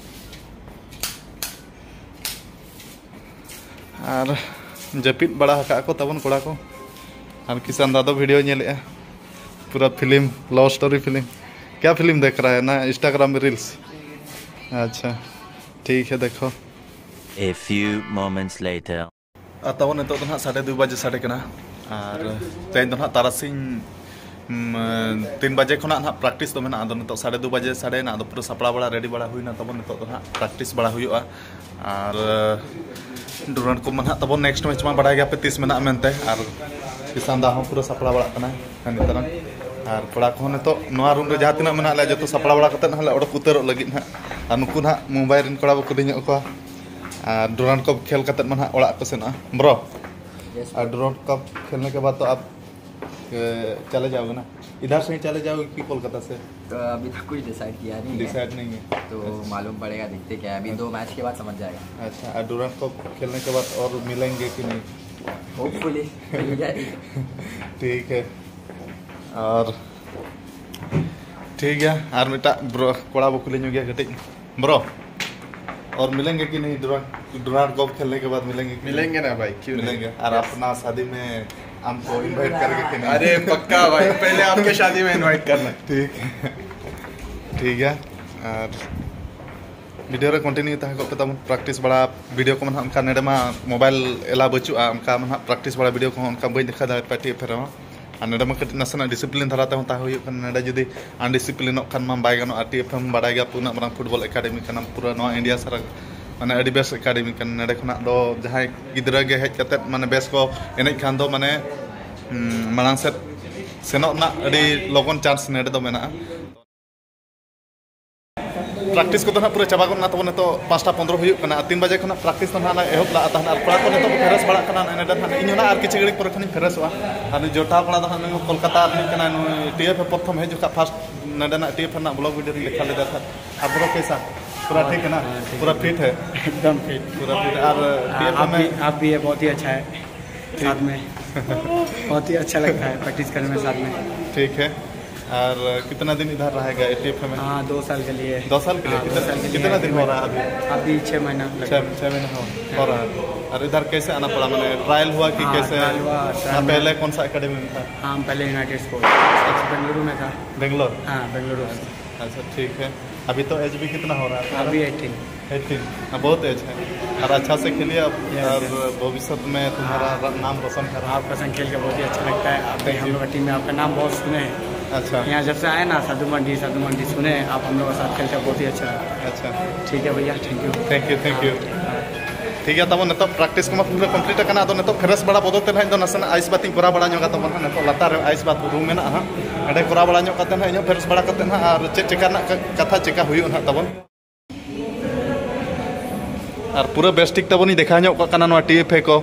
ᱟᱨ ᱡᱟᱹᱯᱤᱫ ᱵᱟᱲᱟ ᱟᱠᱟᱫ ᱠᱚ ᱛᱟᱵᱚᱱ ᱠᱚᱲᱟ ᱠᱚ᱾ ᱟᱨ ᱠᱤᱥᱟᱱ ᱫᱟ ᱫᱚ ᱵᱷᱤᱰᱤᱭᱳ ᱧᱮᱞᱮᱫᱼᱟ, ᱯᱩᱨᱟᱹ ᱯᱷᱤᱞᱢ, ᱞᱚᱵᱷ ᱥᱴᱳᱨᱤ ᱯᱷᱤᱞᱢ᱾ ᱠᱭᱟ ᱯᱷᱤᱞᱢ ᱫᱮᱠᱷ ᱨᱟᱦᱟ ᱦᱮ ᱱᱟ, ᱤᱱᱥᱴᱟᱜᱨᱟᱢ ᱨᱤᱞᱥ? ᱟᱪᱪᱷᱟ, ᱴᱷᱤᱠ ᱦᱮ, ᱫᱮᱠᱷᱳ᱾ A few moments later. ᱟᱨ ᱛᱟᱵᱚᱱ ᱱᱤᱛᱚᱜ ᱫᱚ ᱱᱟᱦᱟᱜ ᱥᱟᱰᱮ ᱫᱩ ᱵᱟᱡᱮ ᱥᱟᱰᱮ ᱠᱟᱱᱟ᱾ ᱟᱨ ᱛᱮᱦᱮᱧ ᱫᱚ ᱱᱟᱦᱟᱜ ᱛᱟᱨᱟᱥᱤᱧ ᱛᱤᱱ ᱵᱟᱡᱮ ᱠᱷᱚᱱᱟᱜ ᱱᱟᱦᱟᱜ ᱯᱨᱮᱠᱴᱤᱥ ᱫᱚ ᱢᱮᱱᱟᱜᱼᱟ᱾ ᱟᱫᱚ ᱱᱤᱛᱚᱜ ᱥᱟᱰᱮ ᱫᱩ ᱵᱟᱡᱮ ᱥᱟᱰᱮᱭᱮᱱᱟ, ᱟᱫᱚ ᱯᱩᱨᱟᱹ ᱥᱟᱯᱲᱟᱣ ᱵᱟᱲᱟ, ᱨᱮᱰᱤ ᱵᱟᱲᱟ ᱦᱩᱭᱱᱟ ᱛᱟᱵᱚᱱ᱾ ᱱᱤᱛᱚᱜ ᱫᱚ ᱱᱟᱦᱟᱜ ᱯᱨᱮᱠᱴᱤᱥ ᱵᱟᱲᱟ ᱦᱩᱭᱩᱜᱼᱟ᱾ ᱟᱨ ᱰᱩᱨᱟᱱᱰ ᱠᱚᱯ ᱢᱟ ᱱᱟᱦᱟᱜ ᱛᱟᱵᱚᱱ ᱱᱮᱠᱥᱴ ᱢᱮᱪ ᱢᱟ ᱵᱟᱲᱟᱭ ᱜᱮᱭᱟᱯᱮ ᱛᱤᱥ ᱢᱮᱱᱟᱜᱼᱟ ᱢᱮᱱᱛᱮ᱾ ᱟᱨ ᱠᱤᱥᱟᱱ ᱫᱟ ᱦᱚᱸ ᱯᱩᱨᱟᱹ ᱥᱟᱯᱲᱟᱣ ᱵᱟᱲᱟᱜ ᱠᱟᱱᱟᱭ ᱦᱟᱹᱱᱤ ᱛᱟᱨᱟ᱾ ᱟᱨ ᱠᱚᱲᱟ ᱠᱚᱦᱚᱸ ᱱᱤᱛᱚᱜ ᱱᱚᱣᱟ ᱨᱩᱢ ᱨᱮ ᱡᱟᱦᱟᱸ ᱛᱤᱱᱟᱹᱜ ᱢᱮᱱᱟᱜ ᱞᱮᱭᱟ, ᱡᱚᱛᱚ ᱥᱟᱯᱲᱟᱣ ᱵᱟᱲᱟ ᱠᱟᱛᱮ ᱱᱟᱦᱟᱜ ᱞᱮ ᱚᱰᱚᱠ ᱩᱛᱟᱹᱨᱚᱜ ᱞᱟᱹᱜᱤᱫ ᱱᱟᱦᱟᱜ᱾ ᱟᱨ ᱱᱩᱠᱩ ᱱᱟᱦᱟᱜ ᱢᱩᱢᱵᱟᱭ ᱨᱮᱱ ᱠᱚᱲᱟ ᱵᱚ ᱠᱩᱞᱤ ᱧᱚᱜ ᱠᱚᱣᱟ᱾ ᱟᱨ ᱰᱩᱨᱟᱱᱰ ᱠᱚᱯ ᱠᱷᱮᱞ ᱠᱟᱛᱮ ᱢᱟ ᱱᱟᱦᱟᱜ ᱚᱲᱟᱜ ᱠᱚ ᱥᱮᱱᱚᱜᱼᱟ, ᱵᱨᱚ᱾ Yes, bro. ᱟᱨ ᱰᱩᱨᱟᱱᱰ ᱠᱚᱯ ᱠᱷᱮᱞᱱᱮ ᱠᱮ ᱵᱟᱫ ᱛᱚ ᱟᱯ, ᱮ, ᱪᱟᱞᱮ ᱡᱟᱣᱜᱮ ᱱᱟ? ᱤᱫᱷᱟᱨ ᱥᱮ ᱦᱤ ᱪᱟᱞᱮ ᱡᱟᱣᱜᱮ ᱠᱤ ᱠᱳᱞᱠᱟᱛᱟ ᱥᱮ? तो अभी तक कुछ डिसाइड किया नहीं है। डिसाइड नहीं है। तो अच्छा। मालूम पड़ेगा, देखते क्या है। अभी दो मैच के बाद समझ जाएगा। अच्छा, और डुरांड कप खेलने के बाद और मिलेंगे कि नहीं? होपफुली मिल जाएगा। ठीक है। और ठीक है, ᱟᱨ ᱢᱤᱫᱴᱟᱜ ᱵᱨᱚ, ᱠᱚᱲᱟ ᱵᱚ ᱠᱩᱞᱤ ᱧᱚᱜ ᱜᱮᱭᱟ ᱠᱟᱹᱴᱤᱡ᱾ ब्रो, और मिलेंगे कि नहीं? डुरांड, डुरांड कप खेलने के बाद मिलेंगे कि नहीं? मिलेंगे ना भाई, क्यों नहीं? मिलेंगे। और अपना शादी में हमको इनवाइट करेंगे कि नहीं? अरे पक्का भाई, पहले आपके शादी में इनवाइट करना। ठीक है, ठीक है। ᱟᱨ ᱵᱷᱤᱰᱤᱭᱳ ᱨᱮ ᱠᱚᱱᱴᱤᱱᱤᱭᱩ ᱛᱟᱦᱮᱸ ᱠᱚᱜ ᱯᱮ ᱛᱟᱵᱚᱱ᱾ ᱯᱨᱮᱠᱴᱤᱥ ᱵᱟᱲᱟ ᱵᱷᱤᱰᱤᱭᱳ ᱠᱚᱢᱟ ᱱᱟᱦᱟᱜ ᱚᱱᱠᱟ ᱱᱚᱰᱮ ᱢᱟ ᱢᱳᱵᱟᱭᱤᱞ ᱮᱞᱟᱣ ᱵᱟᱹᱪᱩᱜᱼᱟ, ᱚᱱᱠᱟ ᱢᱟ ᱱᱟᱦᱟᱜ ᱯᱨᱮᱠᱴᱤᱥ ᱵᱟᱲᱟ ᱵᱷᱤᱰᱤᱭᱳ ᱠᱚᱦᱚᱸ ᱚᱱᱠᱟ ᱵᱟᱹᱧ ᱫᱮᱠᱷᱟᱣ ᱫᱟᱲᱮᱭᱟᱜ ᱯᱮᱭᱟ ᱴᱤ ᱮᱯᱷ ᱨᱮᱦᱚᱸ᱾ ᱟᱨ ᱱᱚᱰᱮ ᱢᱟ ᱠᱟᱹᱴᱤᱡ ᱱᱟᱥᱮᱱᱟᱜ ᱰᱤᱥᱤᱯᱞᱤᱱ ᱫᱷᱟᱨᱟ ᱛᱮᱦᱚᱸ ᱛᱟᱦᱮᱸ ᱦᱩᱭᱩᱜ ᱠᱟᱱᱟ᱾ ᱱᱚᱰᱮ ᱡᱩᱫᱤ ᱟᱱᱰᱤᱥᱤᱯᱞᱤᱱᱚᱜ ᱠᱷᱟᱱ ᱢᱟ ᱵᱟᱭ ᱜᱟᱱᱚᱜᱼᱟ᱾ ᱴᱤ ᱮᱯᱷ ᱮᱢ ᱵᱟᱲᱟᱭ ᱜᱮᱭᱟ, ᱩᱱᱟᱹᱜ ᱢᱟᱨᱟᱝ ᱯᱷᱩᱴᱵᱚᱞ ᱮᱠᱟᱰᱮᱢᱤ ᱠᱟᱱᱟ, ᱯᱩᱨᱟᱹ ᱱᱚᱣᱟ ᱤᱱᱰᱤᱭᱟ ᱥᱟᱨᱟ ᱢᱟᱱᱮ ᱟᱹᱰᱤ ᱵᱮᱥ ᱮᱠᱟᱰᱮᱢᱤ ᱠᱟᱱᱟ᱾ ᱱᱚᱰᱮ ᱠᱷᱚᱱᱟᱜ ᱫᱚ ᱡᱟᱦᱟᱸᱭ ᱜᱤᱫᱽᱨᱟᱹ ᱜᱮ ᱦᱮᱡ ᱠᱟᱛᱮᱫ ᱢᱟᱱᱮ ᱵᱮᱥ ᱠᱚ ᱮᱱᱮᱡ ᱠᱷᱟᱱ ᱫᱚ ᱢᱟᱱᱮ, ᱦᱩᱸ, ᱢᱟᱲᱟᱝ ᱥᱮᱫ ᱥᱮᱱᱚᱜ ᱨᱮᱱᱟᱜ ᱟᱹᱰᱤ ᱞᱚᱜᱚᱱ ᱪᱟᱱᱥ ᱱᱚᱰᱮ ᱫᱚ ᱢᱮᱱᱟᱜᱼᱟ᱾ ᱯᱨᱮᱠᱴᱤᱥ ᱠᱚᱫᱚ ᱱᱟᱦᱟᱜ ᱯᱩᱨᱟᱹ ᱪᱟᱵᱟ ᱜᱚᱫ ᱮᱱᱟ ᱛᱟᱵᱚᱱ, ᱱᱤᱛᱚᱜ ᱯᱟᱸᱪᱴᱟ ᱯᱚᱱᱨᱚ ᱦᱩᱭᱩᱜ ᱠᱟᱱᱟ᱾ ᱟᱨ ᱛᱤᱱ ᱵᱟᱡᱮ ᱠᱷᱚᱱᱟᱜ ᱯᱨᱮᱠᱴᱤᱥ ᱫᱚ ᱱᱟᱦᱟᱜ ᱞᱮ ᱮᱦᱚᱵ ᱞᱟᱜᱼᱟ ᱛᱟᱦᱮᱱ᱾ ᱟᱨ ᱠᱚᱲᱟ ᱠᱚ ᱱᱤᱛᱚᱜ ᱠᱚ ᱯᱷᱨᱮᱥ ᱵᱟᱲᱟᱜ ᱠᱟᱱᱟ, ᱱᱚᱜᱼᱚᱭ ᱱᱚᱰᱮ ᱱᱟᱦᱟᱜ ᱤᱧ ᱦᱚᱸ ᱱᱟᱦᱟᱜ ᱟᱨ ᱠᱤᱪᱷᱩ ᱜᱷᱟᱹᱲᱤᱡ ᱯᱚᱨᱮ ᱠᱷᱚᱱᱤᱧ ᱯᱷᱨᱮᱥᱚᱜᱼᱟ᱾ ᱟᱨ ᱱᱩᱭ ᱡᱚᱴᱟᱣ ᱠᱚᱲᱟ ᱫᱚ ᱱᱟᱦᱟᱜ ᱱᱩᱭ ᱠᱳᱞᱠᱟᱛᱟ ᱨᱤᱱᱤᱡ ᱠᱟᱱᱟᱭ, ᱱᱩᱭ ᱴᱤ ᱮᱯᱷ ᱮ ᱯᱨᱚᱛᱷᱚᱢ ᱦᱮᱡ ᱡᱚᱠᱷᱟᱜ ᱯᱷᱟᱥᱴ ᱱᱚᱰᱮᱱᱟᱜ ᱴᱤ ᱮᱯᱷ ᱨᱮᱱᱟᱜ ᱵᱞᱚᱜ ᱵᱷᱤᱰᱤᱭᱳ ᱨᱤᱧ ᱫᱮᱠᱷᱟᱣ ᱞᱮᱫᱟ ᱛᱟᱦᱮᱸᱫ᱾ ᱟᱨ ᱵᱨᱚ ᱠᱮᱥᱟ? ᱯᱩᱨᱟ ᱴᱷᱤᱠ ᱦᱮ ᱱᱟ? ᱦᱮᱸ, ᱴᱷᱤᱠ ᱯᱩᱨᱟ ᱦᱮ᱾ ᱯᱷᱤᱴ ᱦᱮ? ᱮᱠᱫᱚᱢ ᱯᱷᱤᱴ᱾ ᱯᱩᱨᱟ ᱯᱷᱤᱴ᱾ ᱟᱨ ᱴᱤ ᱮᱯᱷ आप में भी, आप भी है, बहुत ही अच्छा है। ठीक। साथ में बहुत ही अच्छा लगता है प्रैक्टिस करने में साथ में। ठीक है। और कितना दिन इधर रहेगा ये टीएफए में? हाँ, दो साल के लिए। दो साल के लिए? हाँ, दो कितना, साल के लिए कितना है। दिन हो रहा है अभी? अभी छः महीना लगभग। छः, छः महीना हो, हाँ। हो रहा है। और इधर कैसे आना पड़ा? मैंने ट्रायल हुआ कि हाँ, कैसे? ट्रायल हुआ, ट्रायल हाँ, में। पहले कौन सा एकेडमी में था? हाँ, हम पहले यूनाइटेड स्पोर्ट्स, अच्छा। बेंगलुरु में था। बेंगलोर? हाँ, बेंगलुरु से। अच्छा, ठीक है। अभी तो एज भी कितना हो रहा है आपका? अभी एटीन। एटीन। हाँ, बहुत एज है। और अच्छा से खेलिए आप, या, और या। भविष्य में तुम्हारा हाँ। र-, नाम रोशन करें। आपका संग खेल के बहुत ही अच्छा लगता है। आप भी Thank you। हम लोग का टीम में आपका नाम बहुत सुने हैं। अच्छा। यहाँ जब से आए ना, साधु मंडी, साधु मंडी सुने, आप हम लोग के साथ खेल के बहुत ही अच्छा लगा। अच्छा। ठीक है भैया, thank you। Thank you, thank you। हाँ। ᱴᱷᱤᱠ ᱜᱮᱭᱟ ᱛᱟᱵᱚᱱ, ᱱᱤᱛᱚᱜ ᱯᱨᱮᱠᱴᱤᱥ ᱠᱚᱢᱟ ᱯᱩᱨᱟᱹ ᱠᱚᱢᱯᱞᱤᱴ ᱟᱠᱟᱱᱟ᱾ ᱟᱫᱚ ᱱᱤᱛᱚᱜ ᱯᱷᱨᱮᱥ ᱵᱟᱲᱟ ᱵᱚᱫᱚᱞ ᱛᱮ ᱱᱟᱦᱟᱜ ᱤᱧ ᱫᱚ ᱱᱟᱥᱮᱱᱟᱜ ᱟᱭᱤᱥ ᱵᱟᱛᱷ ᱤᱧ ᱠᱚᱨᱟᱣ ᱵᱟᱲᱟ ᱧᱚᱜᱟ ᱛᱟᱵᱚᱱ ᱦᱟᱸᱜ᱾ ᱱᱤᱛᱚᱜ ᱞᱟᱛᱟᱨ ᱨᱮ ᱟᱭᱤᱥ ᱵᱟᱛᱷ ᱨᱩᱢ ᱢᱮᱱᱟᱜᱼᱟ ᱦᱟᱸᱜ, ᱚᱸᱰᱮ ᱠᱚᱨᱟᱣ ᱵᱟᱲᱟ ᱧᱚᱜ ᱠᱟᱛᱮ ᱱᱟᱦᱟᱜ ᱤᱧ ᱦᱚᱸ ᱯᱷᱨᱮᱥ ᱵᱟᱲᱟ ᱠᱟᱛᱮ ᱱᱟᱦᱟᱜ ᱟᱨ ᱪᱮᱫ ᱪᱮᱠᱟ ᱨᱮᱱᱟᱜ ᱠᱟ-, ᱠᱟᱛᱷᱟ ᱪᱮᱠᱟ ᱦᱩᱭᱩᱜᱼᱟ ᱱᱟᱦᱟᱜ ᱛᱟᱵᱚᱱ᱾ ᱟᱨ ᱯᱩᱨᱟᱹ ᱵᱮᱥ ᱴᱷᱤᱠ ᱛᱟᱵᱚᱱ ᱤᱧ ᱫᱮᱠᱷᱟᱣ ᱧᱚᱜ ᱠᱟᱜ ᱠᱟᱱᱟ ᱱᱚᱣᱟ ᱴᱤ ᱮᱯᱷ ᱮ ᱠᱚ᱾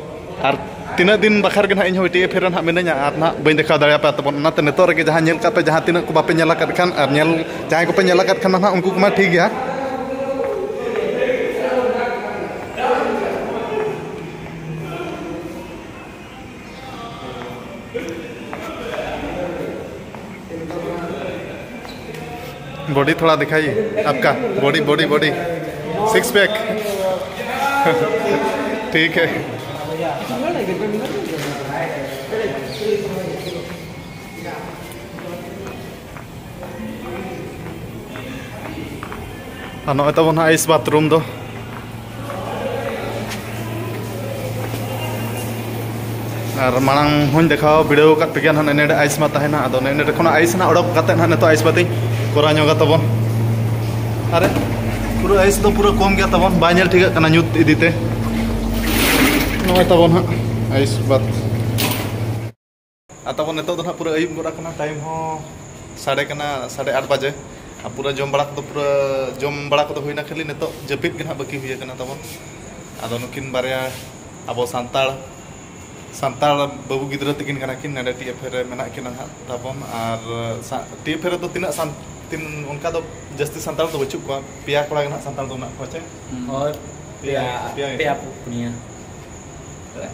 ᱟᱨ ᱛᱤᱱᱟᱹᱜ ᱫᱤᱱ ᱵᱟᱠᱷᱨᱟ ᱜᱮ ᱱᱟᱦᱟᱜ ᱤᱧ ᱦᱚᱸ ᱴᱤ ᱮᱯᱷ ᱮ ᱨᱮ ᱱᱟᱦᱟᱜ ᱢᱤᱱᱟᱹᱧᱟ, ᱟᱨ ᱱᱟᱦᱟᱜ ᱵᱟᱹᱧ ᱫᱮᱠᱷᱟᱣ ᱫᱟᱲᱮᱭᱟᱯᱮᱭᱟ ᱛᱟᱵᱚᱱ᱾ ᱚᱱᱟᱛᱮ ᱱᱤᱛᱚᱜ ᱨᱮᱜᱮ ᱡᱟᱦᱟᱸ ᱧᱮᱞ ᱠᱟᱜ ᱯᱮ, ᱡᱟᱦᱟᱸ ᱛᱤᱱᱟᱹᱜ ᱠᱚ ᱵᱟᱯᱮ ᱧᱮᱞ ᱟᱠᱟᱫ ᱠᱷᱟᱱ, ᱟᱨ ᱧᱮᱞ, ᱡᱟᱦᱟᱸᱭ ᱠᱚᱯᱮ ᱧᱮᱞ ᱟᱠᱟᱫ ᱠᱷᱟᱱ ᱱᱟᱦᱟᱜ ᱩᱱᱠᱩ ᱠᱚᱢᱟ ᱴᱷᱤᱠ ᱜᱮᱭᱟ᱾ बॉडी थोड़ा दिखाइए आपका, body, body, body, six pack. ठीक है। ᱟᱨ ᱱᱚᱜᱼᱚᱭ ᱛᱟᱵᱚᱱ ᱦᱟᱸᱜ ᱟᱭᱤᱥ ᱵᱟᱛᱷᱨᱩᱢ ᱫᱚ᱾ ᱟᱨ ᱢᱟᱲᱟᱝ ᱦᱚᱸᱧ ᱫᱮᱠᱷᱟᱣ ᱵᱤᱰᱟᱹᱣ ᱟᱠᱟᱫ ᱯᱮᱜᱮᱭᱟ ᱱᱟᱦᱟᱜ, ᱱᱚᱰᱮ ᱟᱭᱤᱥ ᱢᱟ ᱛᱟᱦᱮᱱᱟ᱾ ᱟᱫᱚ ᱱᱚᱰᱮ ᱠᱷᱚᱱᱟᱜ ᱟᱭᱤᱥ ᱱᱟᱦᱟᱜ ᱚᱰᱚᱠ ᱠᱟᱛᱮ ᱱᱟᱦᱟᱜ ᱱᱤᱛᱚᱜ ᱟᱭᱤᱥ ᱵᱟᱛᱷ ᱤᱧ ᱠᱚᱨᱟᱣ ᱧᱚᱜᱟ ᱛᱟᱵᱚᱱ᱾ ᱟᱨᱮ, ᱯᱩᱨᱟᱹ ᱟᱭᱤᱥ ᱫᱚ ᱯᱩᱨᱟᱹ ᱠᱚᱢ ᱜᱮᱭᱟ ᱛᱟᱵᱚᱱ, ᱵᱟᱭ ᱧᱮᱞ ᱴᱷᱤᱠᱟᱹᱜ ᱠᱟᱱᱟ ᱧᱩᱛ ᱤᱫᱤᱛᱮ᱾ ᱱᱚᱜᱼᱚᱭ ᱛᱟᱵᱚᱱ ᱦᱟᱸᱜ ᱟᱭᱤᱥ ᱵᱟᱛᱷ᱾ ᱟᱨ ᱛᱟᱵᱚᱱ ᱱᱤᱛᱚᱜ ᱫᱚ ᱱᱟᱦᱟᱜ ᱯᱩᱨᱟᱹ ᱟᱹᱭᱩᱵ ᱜᱚᱫ ᱟᱠᱟᱱᱟ, ᱴᱟᱭᱤᱢ ᱦᱚᱸ ᱥᱟᱰᱮ ᱠᱟᱱᱟ ᱥᱟᱲᱮ ᱟᱴ ᱵᱟᱡᱮ᱾ ᱟᱨ ᱯᱩᱨᱟᱹ ᱡᱚᱢ ᱵᱟᱲᱟ ᱠᱚᱫᱚ, ᱯᱩᱨᱟᱹ ᱡᱚᱢ ᱵᱟᱲᱟ ᱠᱚᱫᱚ ᱦᱩᱭᱱᱟ, ᱠᱷᱟᱹᱞᱤ ᱱᱤᱛᱚᱜ ᱡᱟᱹᱯᱤᱫ ᱜᱮ ᱱᱟᱦᱟᱜ ᱵᱟᱹᱠᱤ ᱦᱩᱭ ᱟᱠᱟᱱᱟ ᱛᱟᱵᱚᱱ᱾ ᱟᱫᱚ ᱱᱩᱠᱤᱱ ᱵᱟᱨᱭᱟ ᱟᱵᱚ ᱥᱟᱱᱛᱟᱲ, ᱥᱟᱱᱛᱟᱲ ᱵᱟᱹᱵᱩ ᱜᱤᱫᱽᱨᱟᱹ ᱛᱟᱹᱠᱤᱱ ᱠᱟᱱᱟ ᱠᱤᱱ, ᱱᱚᱰᱮ ᱴᱤ ᱮᱯᱷ ᱮ ᱨᱮ ᱢᱮᱱᱟᱜ ᱠᱤᱱᱟ ᱱᱟᱦᱟᱜ ᱛᱟᱵᱚᱱ᱾ ᱟᱨ ᱥᱟ-, ᱴᱤ ᱮᱯᱷ ᱮ ᱨᱮᱫᱚ ᱛᱤᱱᱟᱹᱜ ᱥᱟᱱ-, ᱛᱤᱱ-, ᱚᱱᱠᱟ ᱫᱚ ᱡᱟᱹᱥᱛᱤ ᱥᱟᱱᱛᱟᱲ ᱫᱚ ᱵᱟᱹᱪᱩᱜ ᱠᱚᱣᱟ, ᱯᱮᱭᱟ ᱠᱚᱲᱟ ᱜᱮ ᱱᱟᱦᱟᱜ ᱥᱟᱱᱛᱟᱲ ᱫᱚ ᱢᱮᱱᱟᱜ ᱠᱚᱣᱟ ᱪᱮ? ᱦᱳᱭ, ᱯᱮᱭᱟ, ᱯᱮᱭᱟ ᱜᱮ? ᱯᱮᱭᱟ ᱯᱩᱱᱭᱟᱹ᱾